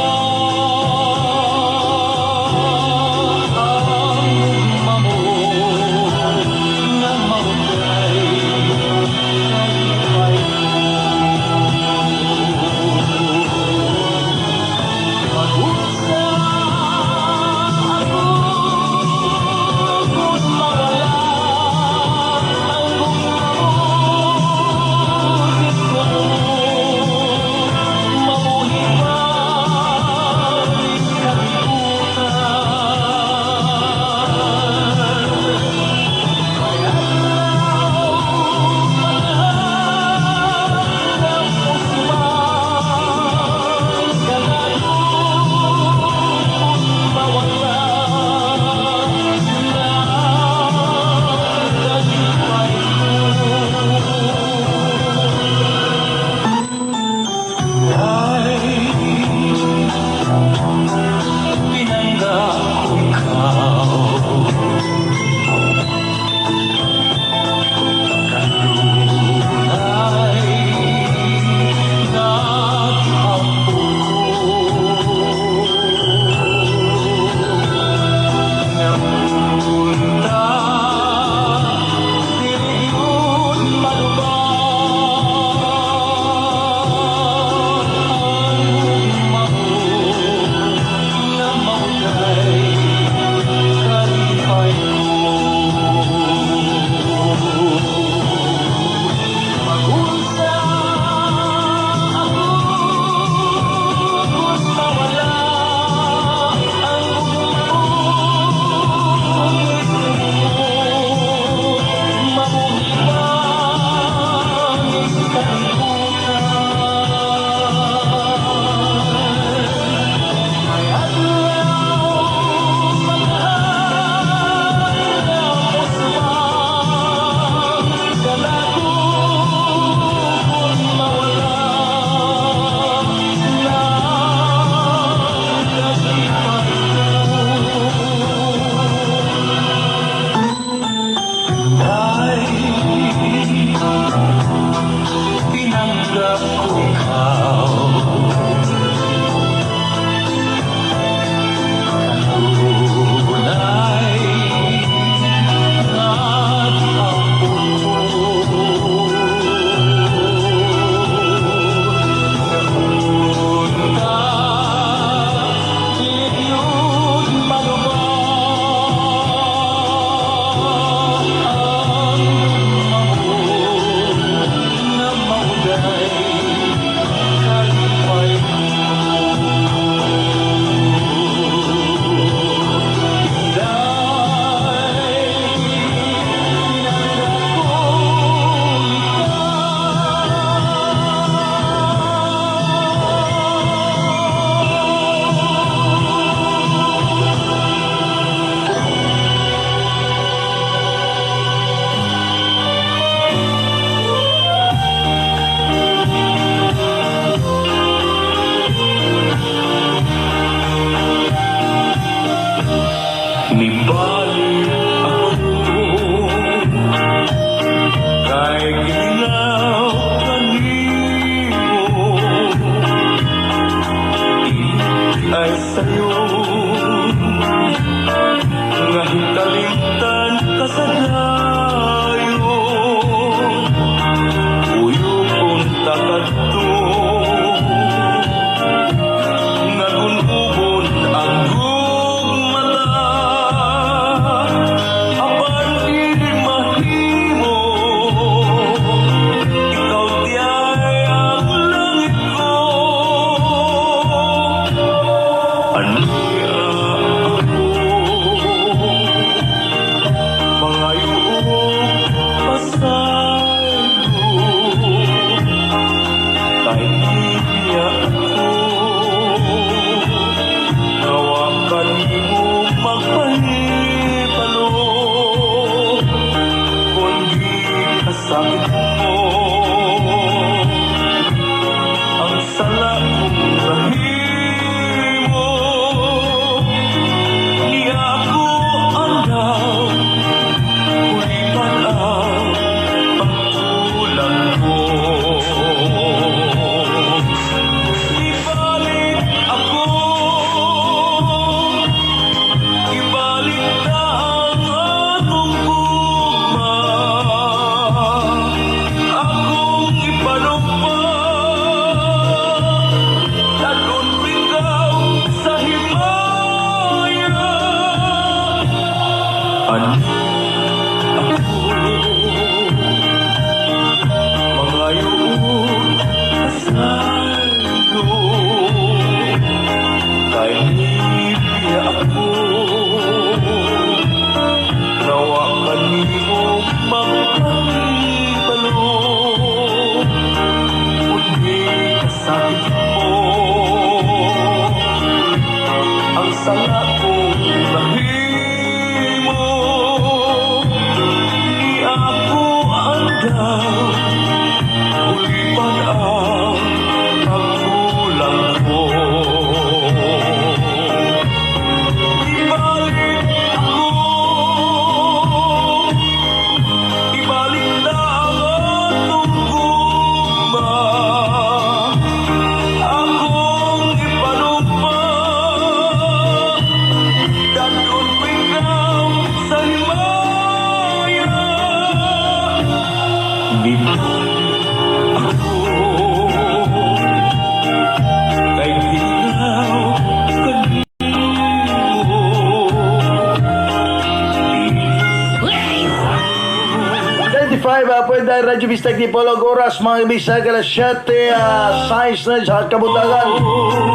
live dahil Radyo Bistak Dipolog. Oras, mga bisag, alas 7, 6 na sa kabuntagan.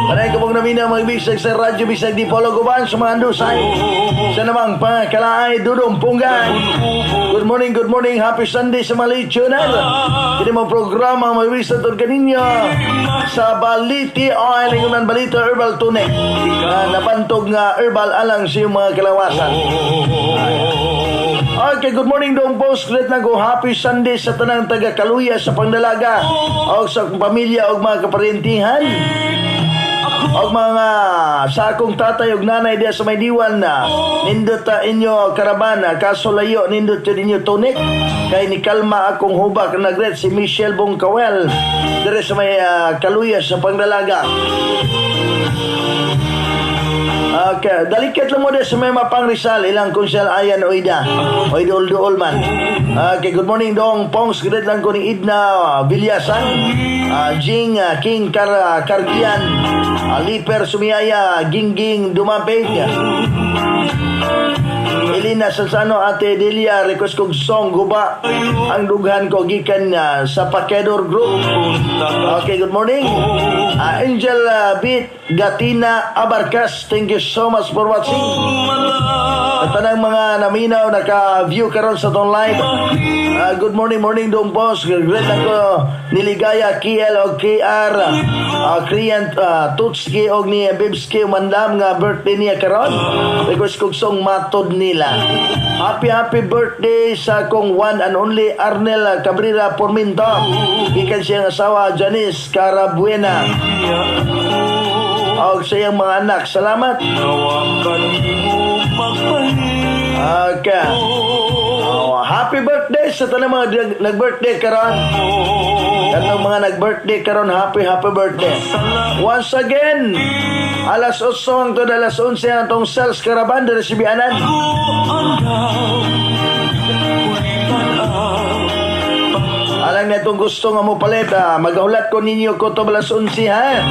Panay ko pong naminaw, mga bisag, sa Radyo Bistak Dipolog. Uban sa mga andusay. Sa namang pangkalaay, dudong punggan. Good morning, good morning. Happy Sunday sa mga listener. Kini mo programa, mga bisag, tod kaninyo sa Baliti Oil, ingunan Balita Herbal Tonic. Na nabantog nga herbal alang sa iyong mga kalawasan. Okay, good morning, Dong Post. Great na go. Happy Sunday sa tanang taga Kaluya sa Pangdalaga. O sa akong pamilya o mga kaparentihan. O mga sa akong tatay ug nanay diya sa may diwan na nindot ta inyo karabana, kaso layo, nindot yun inyo tonic kay ni kalma akong hubak. Nagret si Michelle Bongkawel dire sa may Kaluya sa Pangdalaga. Okay, dalikit lang mo sa may Mapang Rizal, ilang konsyal ayan oida. Oy duol duol man. Okay, good morning, Dong Pongs, great lang ko ni Idna Vilyasan, Jing King Kar Kargian, Liper Sumiaya, Gingging Dumapig. Elena Sansano, Ate Delia, request kong song "Guba ang Dughan Ko" gikan sa Pakedor Group. Okay, good morning. Angel Beat Gatina Abarcas, thank you so much for watching. At tanang mga naminaw naka-view karon sa tong live. Good morning, morning, Dong Boss. Great ako niligaya KL o KR. Kriyan Tutski og ni Bibski Mandam nga birthday niya karon. Request kog song "Matod Nila". Happy happy birthday sa akong one and only Arnel Cabrera Porminto. Gikan siyang asawa Janice Carabuena. Og sa iyang mga anak. Salamat. Okay. Oh, happy birthday sa tanang mga nag-birthday karon. Katong mga nag-birthday karon, happy happy birthday. Once again, alas 8 hangtod alas 11 ang atong sales caravan diri sa Bianan. Alang na itong gusto nga mo palit, magahulat ko ninyo kutob alas 11, ha.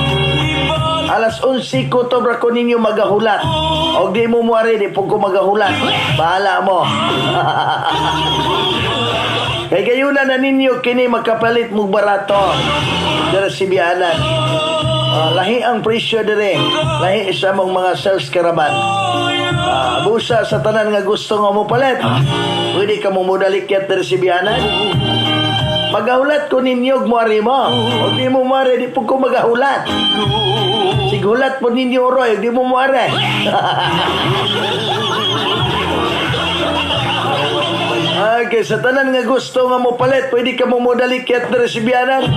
Alas 11 kutob ra ko ninyo magahulat. Og di mo muari, di po ko magahulat. Bahala mo. Kay gayuna na ninyo kini makapalit mo barato. Dere si Bianan. Lahi ang presyo dire. Lahi sa mong mga sales caravan. Busa sa tanan nga gusto nga mo palit. Pwede ka mo modalikyat dere si Bianan. Magahulat ko ninyo og muari mo. Og di mo muari, di po ko magahulat. Sigulat po ninyo roy, di mo muari. Okay, sa tanan nga gusto nga mo palit, pwede ka mo modalikyat dere si Bianan.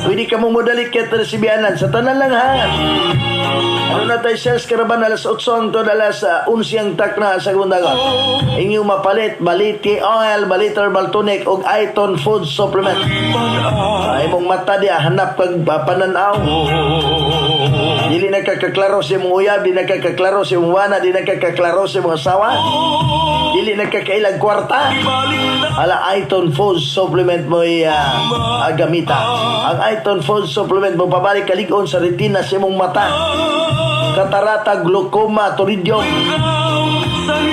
Pwede ka mo modalikyat dere si Bianan. Sa tanan lang, ha. Ano na tayo sales caravan alas 8 hangtod alas 11 ang takna sa Gundagon. Inyong mapalit, Baliti Oil, Balita Herbal Tonic ug Iton Food Supplement. Ay mong mata di hanap kag pananaw. Dili na kakaklaro sa imong uyab, di na kakaklaro sa imong wana, di na kakaklaro sa imong asawa. Dili na kakailag kwarta. Ala Iton Food Supplement mo gamita. Ang Iton Food Supplement mo pabalik kalig-on sa retina sa imong mata. Katarata, glaucoma, turidium.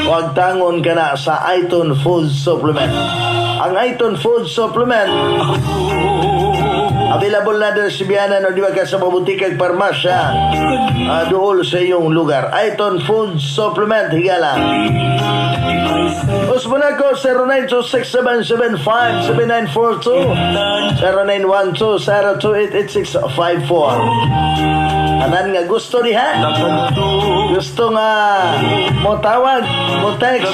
Huwag tangon ka na sa Iton Food Supplement. Ang Iton Food Supplement available na din sa Bianan o di ba ka sa mabutikag parmasya dool sa iyong lugar. Iton Food Supplement, higala. Usman ako, 0926-775-7942, 0912-028-8654. Tanan nga gusto diha. Gusto nga mo tawag, mo text.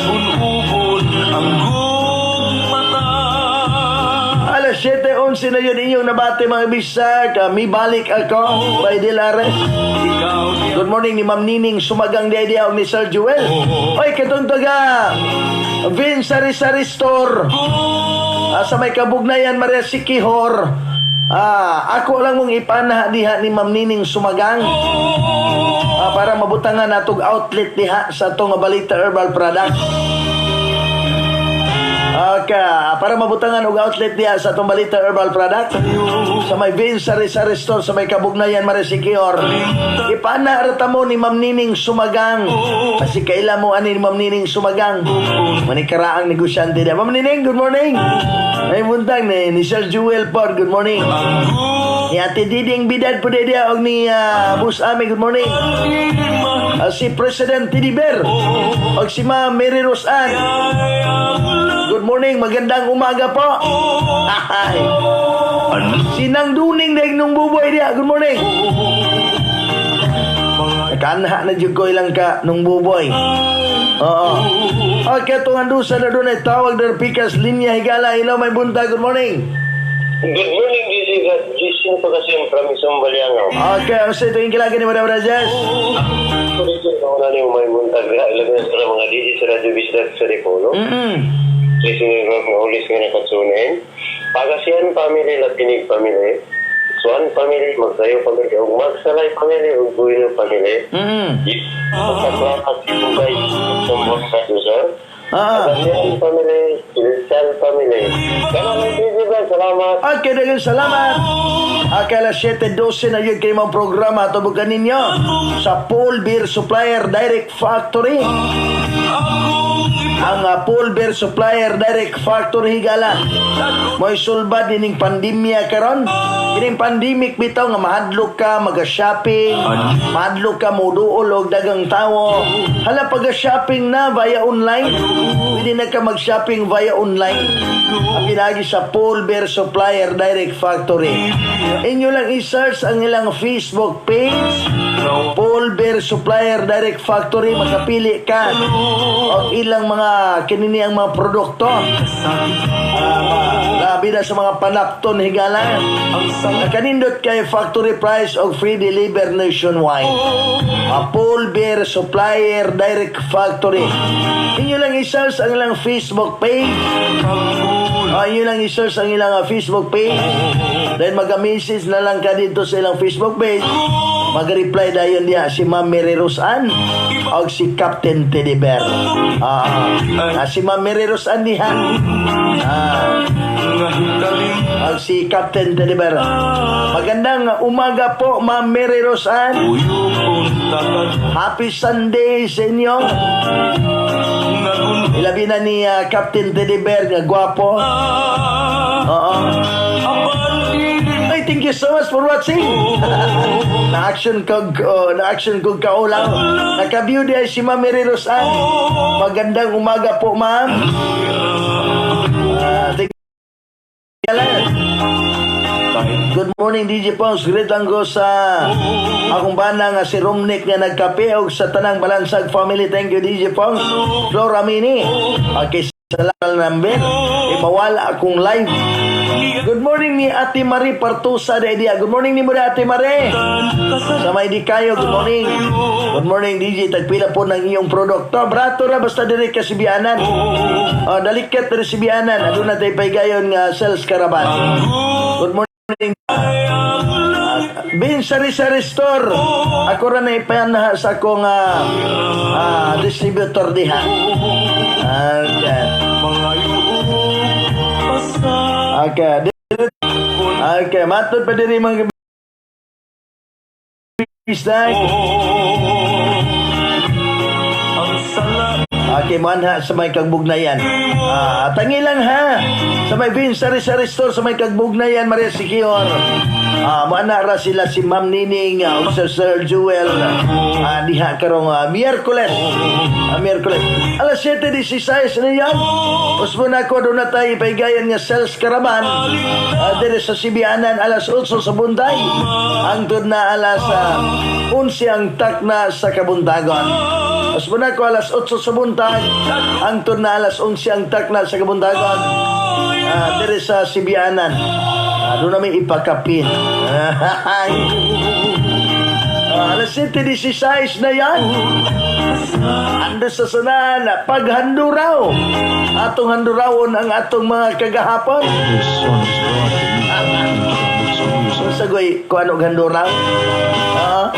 Alas 7:11 na yun inyong nabati, mga bisag. Mi balik ako by Dilares. Good morning ni Ma'am Nining Sumagang di idea ni Sir Joel. Oy, katong taga Vince Sari Sari Store. Sa may kabugnayan Maria Sikihor. Ako lang mong ipanaha diha ni Ma'am Nining Sumagang. Para mabutangan natog outlet diha sa atong Balita Herbal Product. Okay, para mabutangan og outlet diha sa atong Balita Herbal Product sa may Vince Sari Sari Store sa may Kabugnayan, Maria Sikior. Ipana ra mo ni Ma'am Nining Sumagang. Kasi kaila mo ani ni Ma'am Nining Sumagang. Manikaraang negosyante diha. Ma'am Nining, good morning. Ay buntag ni Sir Jewel por, good morning. Ni Ate Diding Bidad po diha og ni Bus Ami, good morning. Si President Teddy Bear og si Ma'am Mary Rosan. Good morning, magandang umaga po. Ay. Si Nang Duning dahil nung buboy diha, good morning. Nakanha na jud ko ilang ka nung buboy. Oo. Okay, itong andusa na doon ay tawag na pikas linya higala. Hello, may buntag. Good morning. Good morning, GC. GC po kasi yung from Isong Baliangaw. Okay, ang sa ito yung kilagin ni Madam Rajas. Kulitin ko na ni may buntag. Ilabi sa mga DJ sa Radyo Bisdak sa Dipolo. GC ni Rob nga ulis nga nakatsunin. Pagasian family, Latinig family. Swan family, Magsayo family, ug Magsalay family, ug Bueno family. Pagkaklapat si Bugay, Sumbong sa sir. Pagasian family, Ilsal family. Ganun lang, GC ba? Salamat. Okay, daghang salamat. Okay, alas 7:12 na yun kayo mga programa tubog ninyo sa Paul Beer Supplier Direct Factory. Ang Paul Beer Supplier Direct Factory, higala. Mo'y sulbad ining pandemya karon. Ining pandemic bitaw nga mahadlok ka maga-shopping, mahadlok ka moduol og dagang tawo. Hala, pag-shopping na via online. Pwede na ka mag-shopping via online. Ang pinagi sa Paul Beer Supplier Direct Factory. Inyo lang i-search ang ilang Facebook page, Paul Beer Supplier Direct Factory, makapili ka og ilang mga kinini ang mga produkto. Labi na sa mga panapton, higala. Nakanindot kay factory price og free deliver nationwide. Paul Beer Supplier Direct Factory. Inyo lang i-search ang ilang Facebook page. Inyo lang i-search ang ilang Facebook page. Then mag-message na lang ka dito sa ilang Facebook page. Mag-reply dayon diha si Ma'am Mary Rosan o si Captain Teddy Bear. Si Ma'am Mary Rosan diha. Og si Captain Teddy Bear. Magandang umaga po, Ma'am Mary Rosan. Happy Sunday sa inyo. Ilabi na ni Captain Teddy Bear nga gwapo. Oo. Ay, thank you so much for watching. Na-action kog kaulaw. Naka-view di ay si Ma'am Mary Rosan. Magandang umaga po, ma'am. Thank you. Good morning, DJ Pons. Greet lang ko sa akong bana nga si Romnick nga nagkape og sa tanang Balansag family. Thank you, DJ Pons. Flora Mini. Okay, salamat number. Mawala akong live. Good morning ni Ate Marie Partusa de Idea. Good morning ni mo Ate Marie. Sa may di kayo, good morning. Good morning, DJ. Tagpila po ng iyong produkto. Brato ra basta diri ka Sibianan. Oh, daliket diri Sibianan. Aduna tay paygayon nga sales caravan. Good morning. Bin Sari Sari Store. Ako ra na ipanaha sa akong distributor diha. Okay. Okay. Okay, matod pa diri mga bisdag. Okay, manha sa may Kagbugnayan. Tangi lang ha. Sa may Vince Sari Sari Store sa may Kagbugnayan, Maria Sikior. Mana ra sila si Ma'am Nining ug Sir Sir Jewel. Diha karong Miyerkules. Miyerkules. Alas 7:16 na yan. Usbo na ko doon na tayo paygayon nga sales caravan. Diri sa Sibianan alas 8 sa buntag. Hangtod na alas 11 ang takna sa Kabuntagon. Usbo na ko alas 8 sa buntag. Hangtod na alas 11 ang takna sa Kabuntagon. Diri sa Sibianan. Doon namin ipakapin. Alas 7:16 na yan. Ando sa sunan, paghanduraw. Atong handurawon ang atong mga kagahapon. Sagoy, kung ano handuraw? Ah.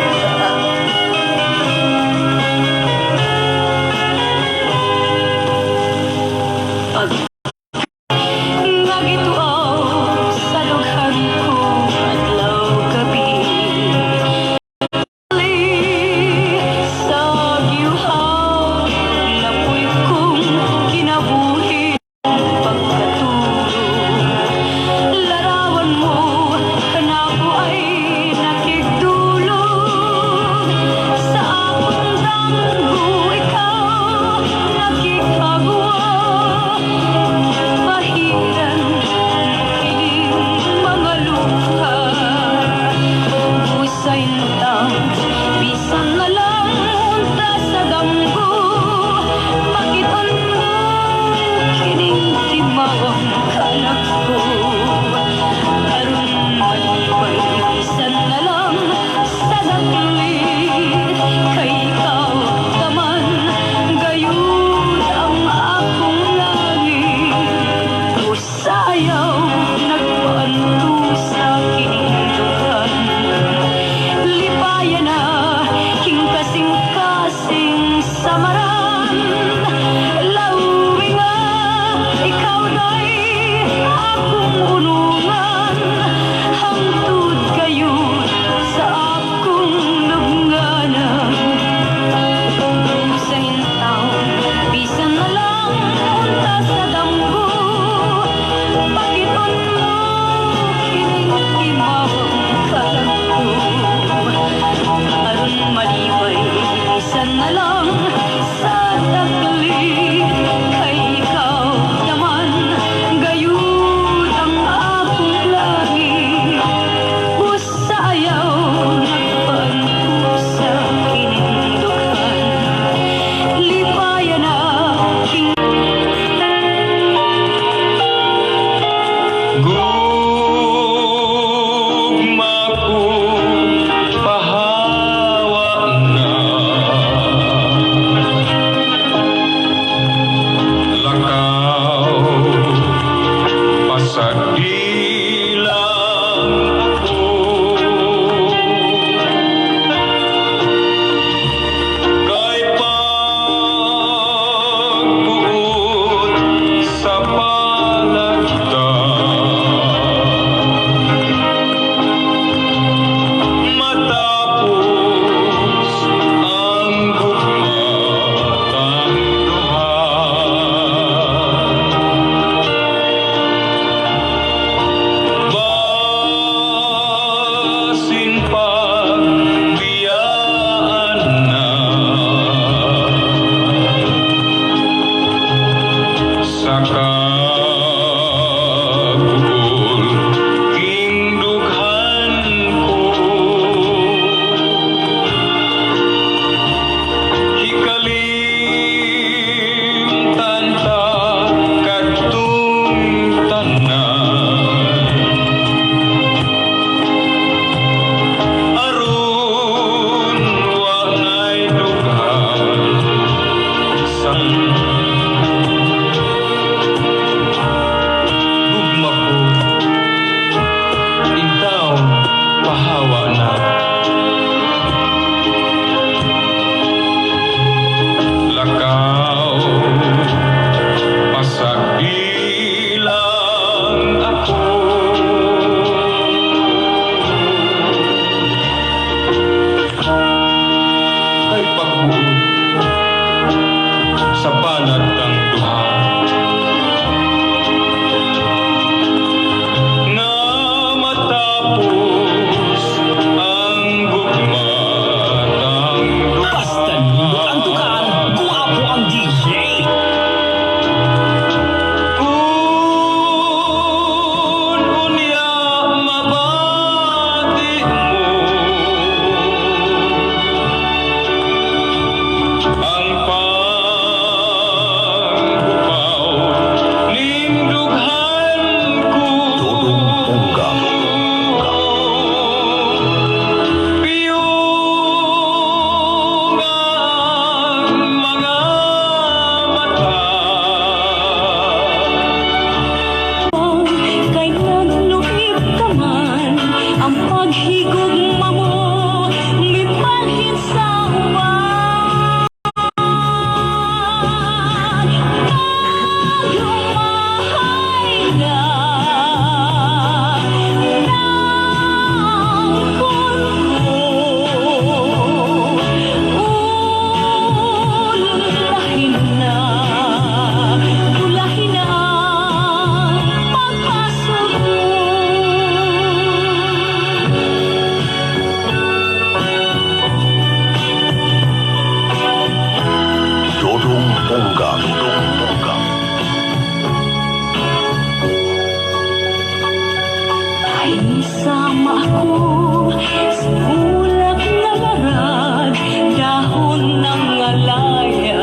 Sama ako sa bulak nga larag, dahon ng alaya,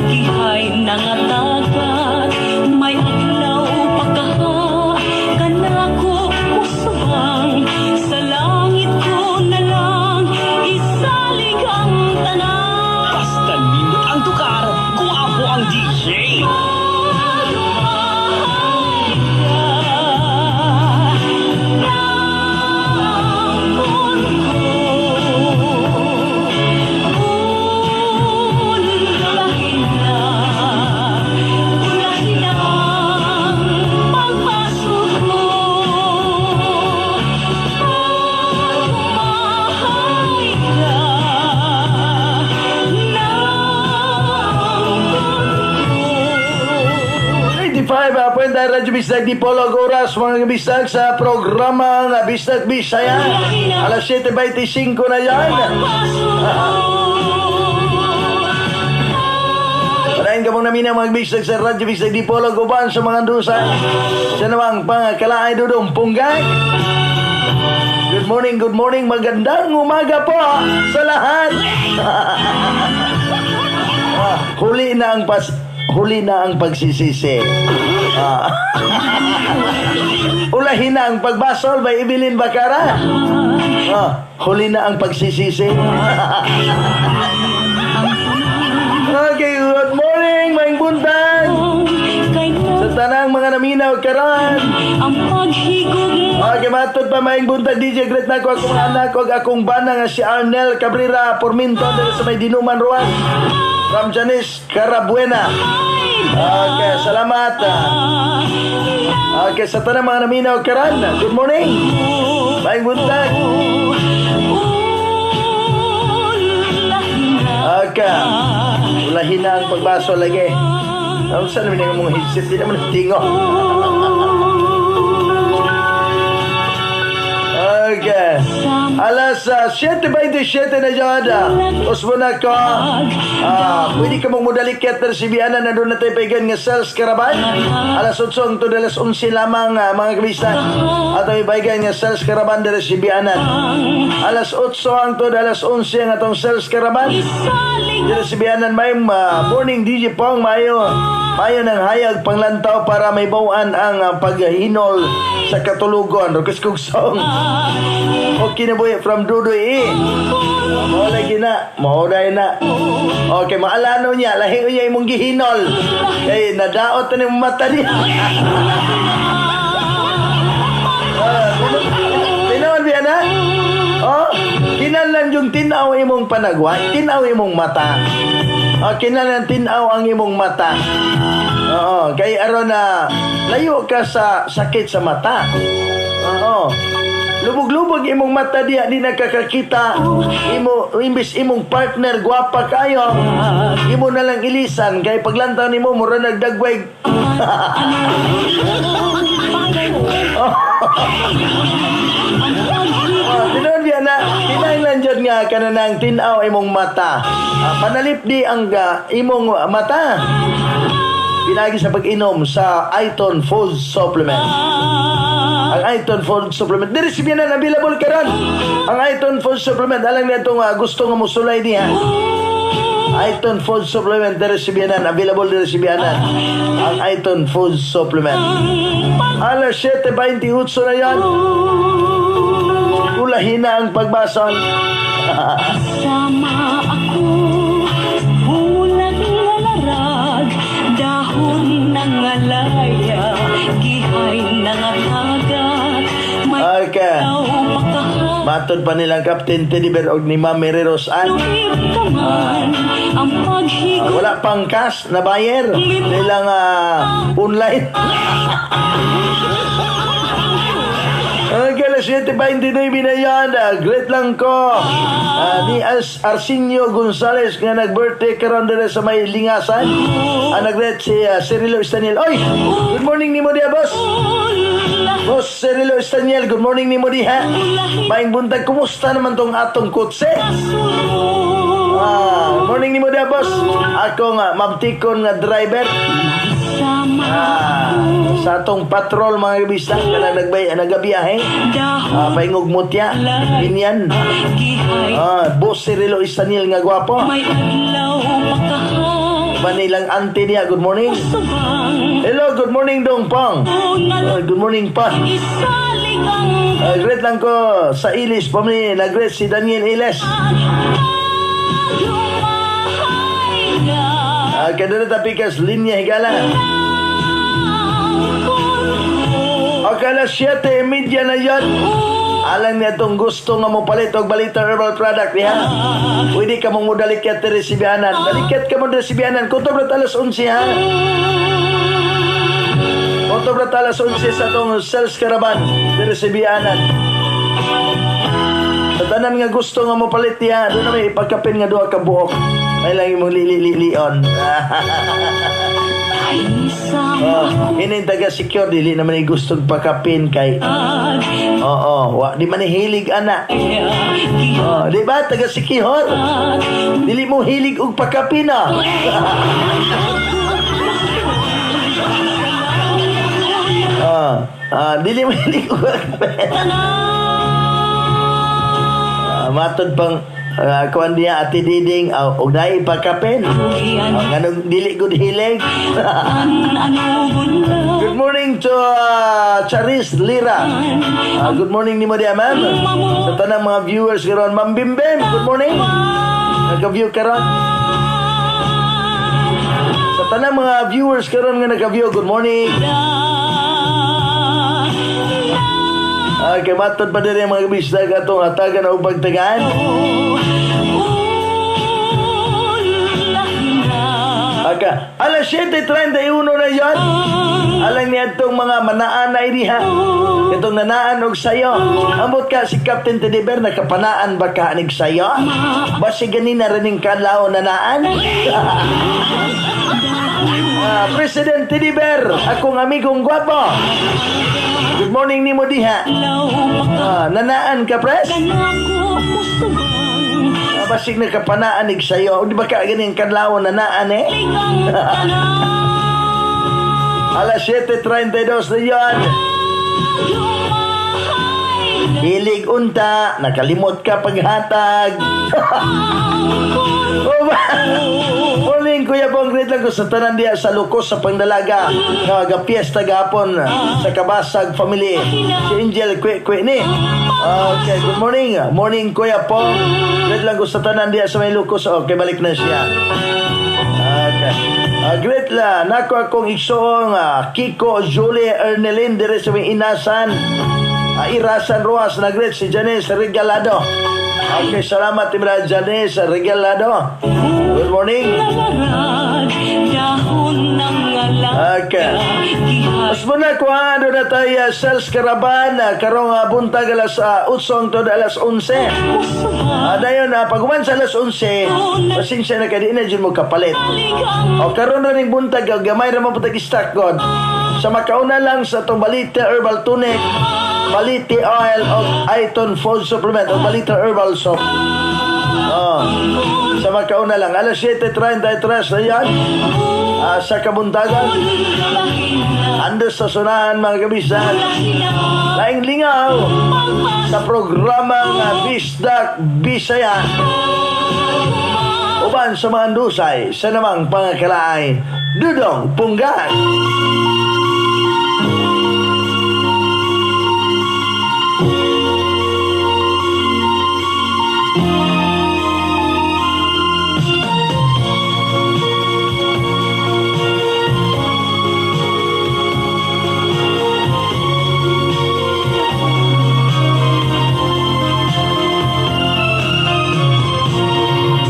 gihay ng tagak. May adlaw pagkaha, kanako musubang, sa langit ko na lang isalig ang tanan. Basta nindot ang tukar, guwapo ang DJ. Pag-umahay ka ng ko, ulahin na, ulahin ang pagbasol ko. Pag-umahay ka ng ko. 95 point Radyo Bisdag Dipolog, oras, mga kabisag, sa programa nga Bisdag Bisaya. Alas 7:25 na yan. Pagbasol ko. Padayon ka mong namin mga bisag sa Radyo Bisdag Dipolog uban sa mga dusa sa namang pangkalaay dudong punggay. Good morning, good morning. Magandang umaga po sa lahat. Ah, huli na ang pagsisisi. Ah. Ulahin na ang pagbasol by Evelyn Bacara. Ah, huli na ang pagsisisi. Okay, good morning, maayong buntag. Kay Sa tanang mga naminaw karon. ang paghigog mo. Okay, matod pa, maayong buntag, DJ. Greet na ko akong anak ug akong bana nga si Arnel Cabrera Porminto diri sa may Dinuman, Roan. From Janice Carabuena. Okay, salamat. Okay, sa tanang mga naminaw karon. Good morning. Maayong buntag. Ulahin na. Okay. Ulahin na ang pagbasol lagi. Ang saan naman ang mga headset? Di naman tingo. Okay. Alas 7:27 na dyan. Usbo na ko. Ah, pwede ka mong mudalikit na si Biana na doon na tayo paigan nga sales caravan. Alas 8 hangtod alas 11 lamang, mga kabistan. At ay paigan nga sales caravan diri si Bianan. Alas 8 hangtod alas 11 ang atong sales caravan. Isalig Diri si Bianan. May morning, DJ Pong, mayo. Mayo ng hayag panglantaw para may bawaan ang paghinol sa katulugon. Request kog song. Okay na boy from Dudoy E. Mao lagi na, mao na. Okay, maalano niya, lahi niya imong gihinol. Kay nadaot na imong mata niya. Ah, tinuod biya na? Oh, kinahanglan yung tinaw imong panagwa, tinaw imong mata. Oh, kinahanglan tinaw ang imong mata. Oo, kay aron na layo ka sa sakit sa mata. Oo. Lubog-lubog imong mata diya, di nakakakita. Imo imbis imong partner gwapa kayo, imo na lang ilisan kay paglantaw nimo mura nagdagway. Oh, tinuod biya na, kinahanglan jud nga kanang tin-aw imong mata. Ah, panalipdi ang imong mata. Pinagi sa pag-inom sa Iton Food Supplement. Ang Iton Food Supplement. Diri si Bianan available karon. Ang Iton Food Supplement alang nitong gusto nga mosulay niya. Iton Food Supplement diri si Bianan, available diri si Bianan. Ang Iton Food Supplement. Alas 7:28 na yan. Ulahin na ang pagbasol. Sama ako, bulag nga larag, dahon ng alaya, gihay ng tagak, may daw makaha. Matod pa nilang Captain Teddy Bear og ni Ma'am Mary Rose Ann. Luib ka man, ang paghigop. Wala pang cash na buyer. Nilang online. Okay, alas 7:29 na yan. Great lang ko. Ni Arsenio Gonzales nga nag-birthday karon diri sa may Lingasan. Nag-greet si Cirilo Estaniel. Oy, good morning nimo diha, boss. Boss Cirilo Estaniel, good morning nimo diha. Maayong buntag, kumusta naman tong atong kutse? Morning nimo diha, boss. Ako nga mabtikon nga driver. Sama Sa atong patrol, mga kabisdak, kana nagbay nagabiyahe. Paingog Mutya, Binyan. Boss Cirilo Istanil nga gwapo. May adlaw pakaha. Banilang auntie niya, good morning. Subang Hello, good morning, Dong Pong. unal Good morning pa. isalig ang Great lang ko sa Ilis family, nag-greet si Daniel Iles. Paglumahay na Kadana tapikas linya higala. Ang Okay, alas 7:30 na yon. Alang niya itong gusto nga mo palit og Balita Herbal Product niya. Pwede ka mong mudalikyat diri Sibianan. Dalikyat ka mo diri Sibianan. Kutob na alas 11 ha. Kutob na alas 11 sa atong sales caravan diri Sibianan. Sa tanan nga gusto nga mo palit niya, doon na may ipagkapin nga duha ka buok. May lang imong lili-lilion. Oh, ini taga secure dili naman ni gustong pakapin kay Oo, wa di man ni hilig ana. Oh, di ba taga Sikihor? Dili mo hilig og pakapin ah. Dili mo hilig og pakapin. Matod pang kuan niya Ate Diding og naay pakapin. Nganong dili gud hilig. Good morning to Charis Lira. Good morning nimo diya, ma'am. Sa tanang mga viewers karon, Ma'am Bimbim, good morning. Naka-view karon. Sa tanang mga viewers karon nga naka-view, good morning. Okay, matod pa diri ang mga bisdag atong hatagan og pagtagaan. Okay. Alas 7:31 na yon. Alang niya itong mga manaanay diha. Itong nanaan og sayo. Ambot ka si Captain Teddy Bear, nakapanaan ba ka anig sayo? Basi ganina rining kadlaw nanaan? President Teddy Bear, akong amigong gwapo. Good morning nimo diha. Nanaan ka, pres? Basig nakapanaan ig sayo. Di ba ka ganing kadlaw nanaan eh? Alas 7:32 na yon. Hilig unta, nakalimot ka paghatag. Oh, morning, Kuya Bong. Great lang ko sa tanan diha sa Lukos sa Pangdalaga. Nga piyesta gapon sa Kabasag family. Si Angel Kwe Kwe ni. Okay, good morning. Morning, Kuya Pong. Great lang ko sa tanan diha sa may Lukos. Okay, balik na siya. Okay. Great la. Nako akong igsoong Kiko Julie Ernelin dire sa may Inasan. Irasan Roas na great si Janice Regalado. Okay, salamat Ibra Janice Regalado. Good morning. Okay. Mas muna ko ha, doon na tayo sales caravan karong buntag alas 8 hangtod alas 11. Dayon pag human sa alas 11, pasensya na kay di na dyan mo kapalit. O karon ra ning buntag gamay ra man putag stock god. Sa makauna lang sa atong Balita Herbal Tonic, Baliti Oil o Iton Food Supplement o Balita Herbal Soap. Oh. Sa makauna lang alas 7:33 na yan. Sa kabuntagan. Andos sa sunahan mga kabisdak. Laing lingaw sa programang Bisdak Bisaya. Uban sa mga andusay sa namang pangakalaay Dudong Punggan.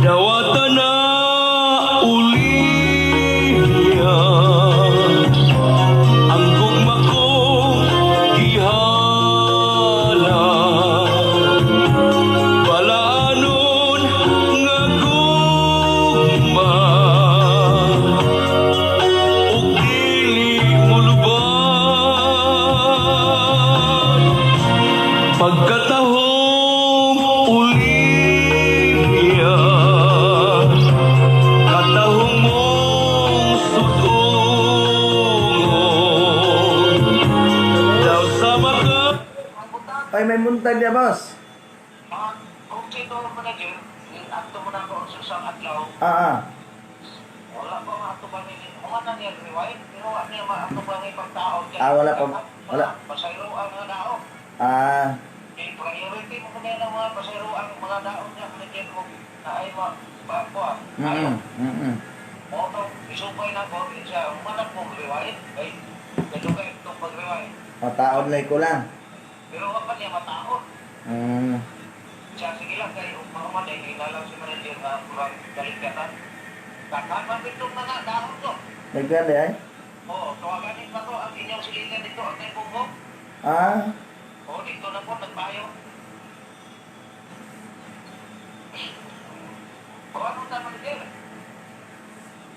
Dawata na Olivia ang gugma ko gihala Balaanon nga gugma ug dili mulubad Pagkatahom Olivia katahong mong sud-ong. Ay, may buntag niya, boss. Kung sino manager, ato mo na ako sa isang adlaw, Ah, ah. wala pa nga ato ba ni wala na niya rewind, pero ano yung mga ato ba ni pagtao dyan? Ah, wala pa, wala. Pasayro ang mga dao. Ah, Eh, priority mo kaya ng mga pasayro ang mga dao niya, manager mo, na ay ma, ba, ko ah. Ayaw. Auto, isupay na ko, siya, umanap mo rewind, ay, kadugay itong pag-rewind. Mataon lang ko lang. Pero wala pa niya mataon. Siya, sige lang, kay mga manay, inalang si manager na kurang galing ka Takan man itong mga dahon ko. Nagkali ay? Oo, tawaganin pa ko ang inyong silingan dito, ang kay. Ah, Oo, dito na po, nagpayo. O, ano ta, manager?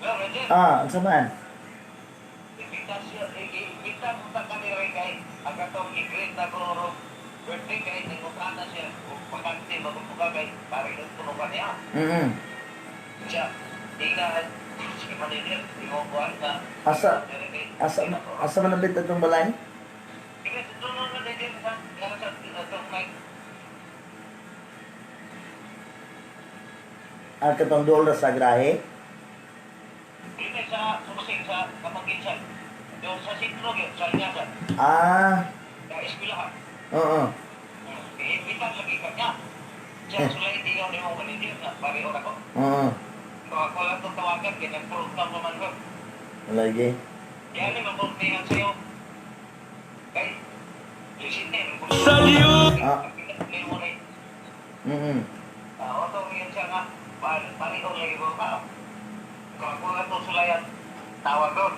Well, manager, ah, ang samaan. imbita siya, imbita mo ta kami rin kay ang katong i-greet na ko ro birthday kay nangutana siya kung pagkante magpuka kay pare ng puno niya. Siya, di na si manager, di mo buwan na. Asa, asa, asa man nabit itong balay? Sige, tutulong na manager sa sa itong mic. Ang katong dool ra sa grahe? Dito sa sumasing sa Kamanginsan. Doon sa sentro yun, sa Inyasan. Ah, Sa eskwelahan. oo. Iimbitan lagi ka niya. Siya, sulay hindi yun yung manager na pareho na ko. Oo. So ako lang itong tawagan, kaya nag-program naman ko. Lagi. Yan ang mabultihan sa'yo. Kay, lisinte. Sa Diyos. Ah. Ah, oto yun siya nga, pareho lagi ko ka. Kung ako lang itong sulayan, tawag doon.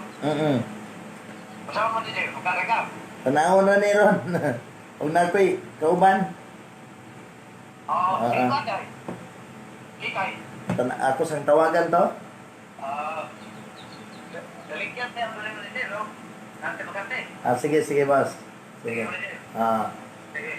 Kasama mo DJ, magkara ka. Tanaw na ni Ron. Huwag na ko'y kauban. Oo, Ah, sige ah. ka dahil. Kikay. Tana ako sang tawagan to. Ah, daligyan niya ang galing manager, no? Ante magkante. Ah, sige, sige, boss. Sige. Sige, manager. Ah. Sige.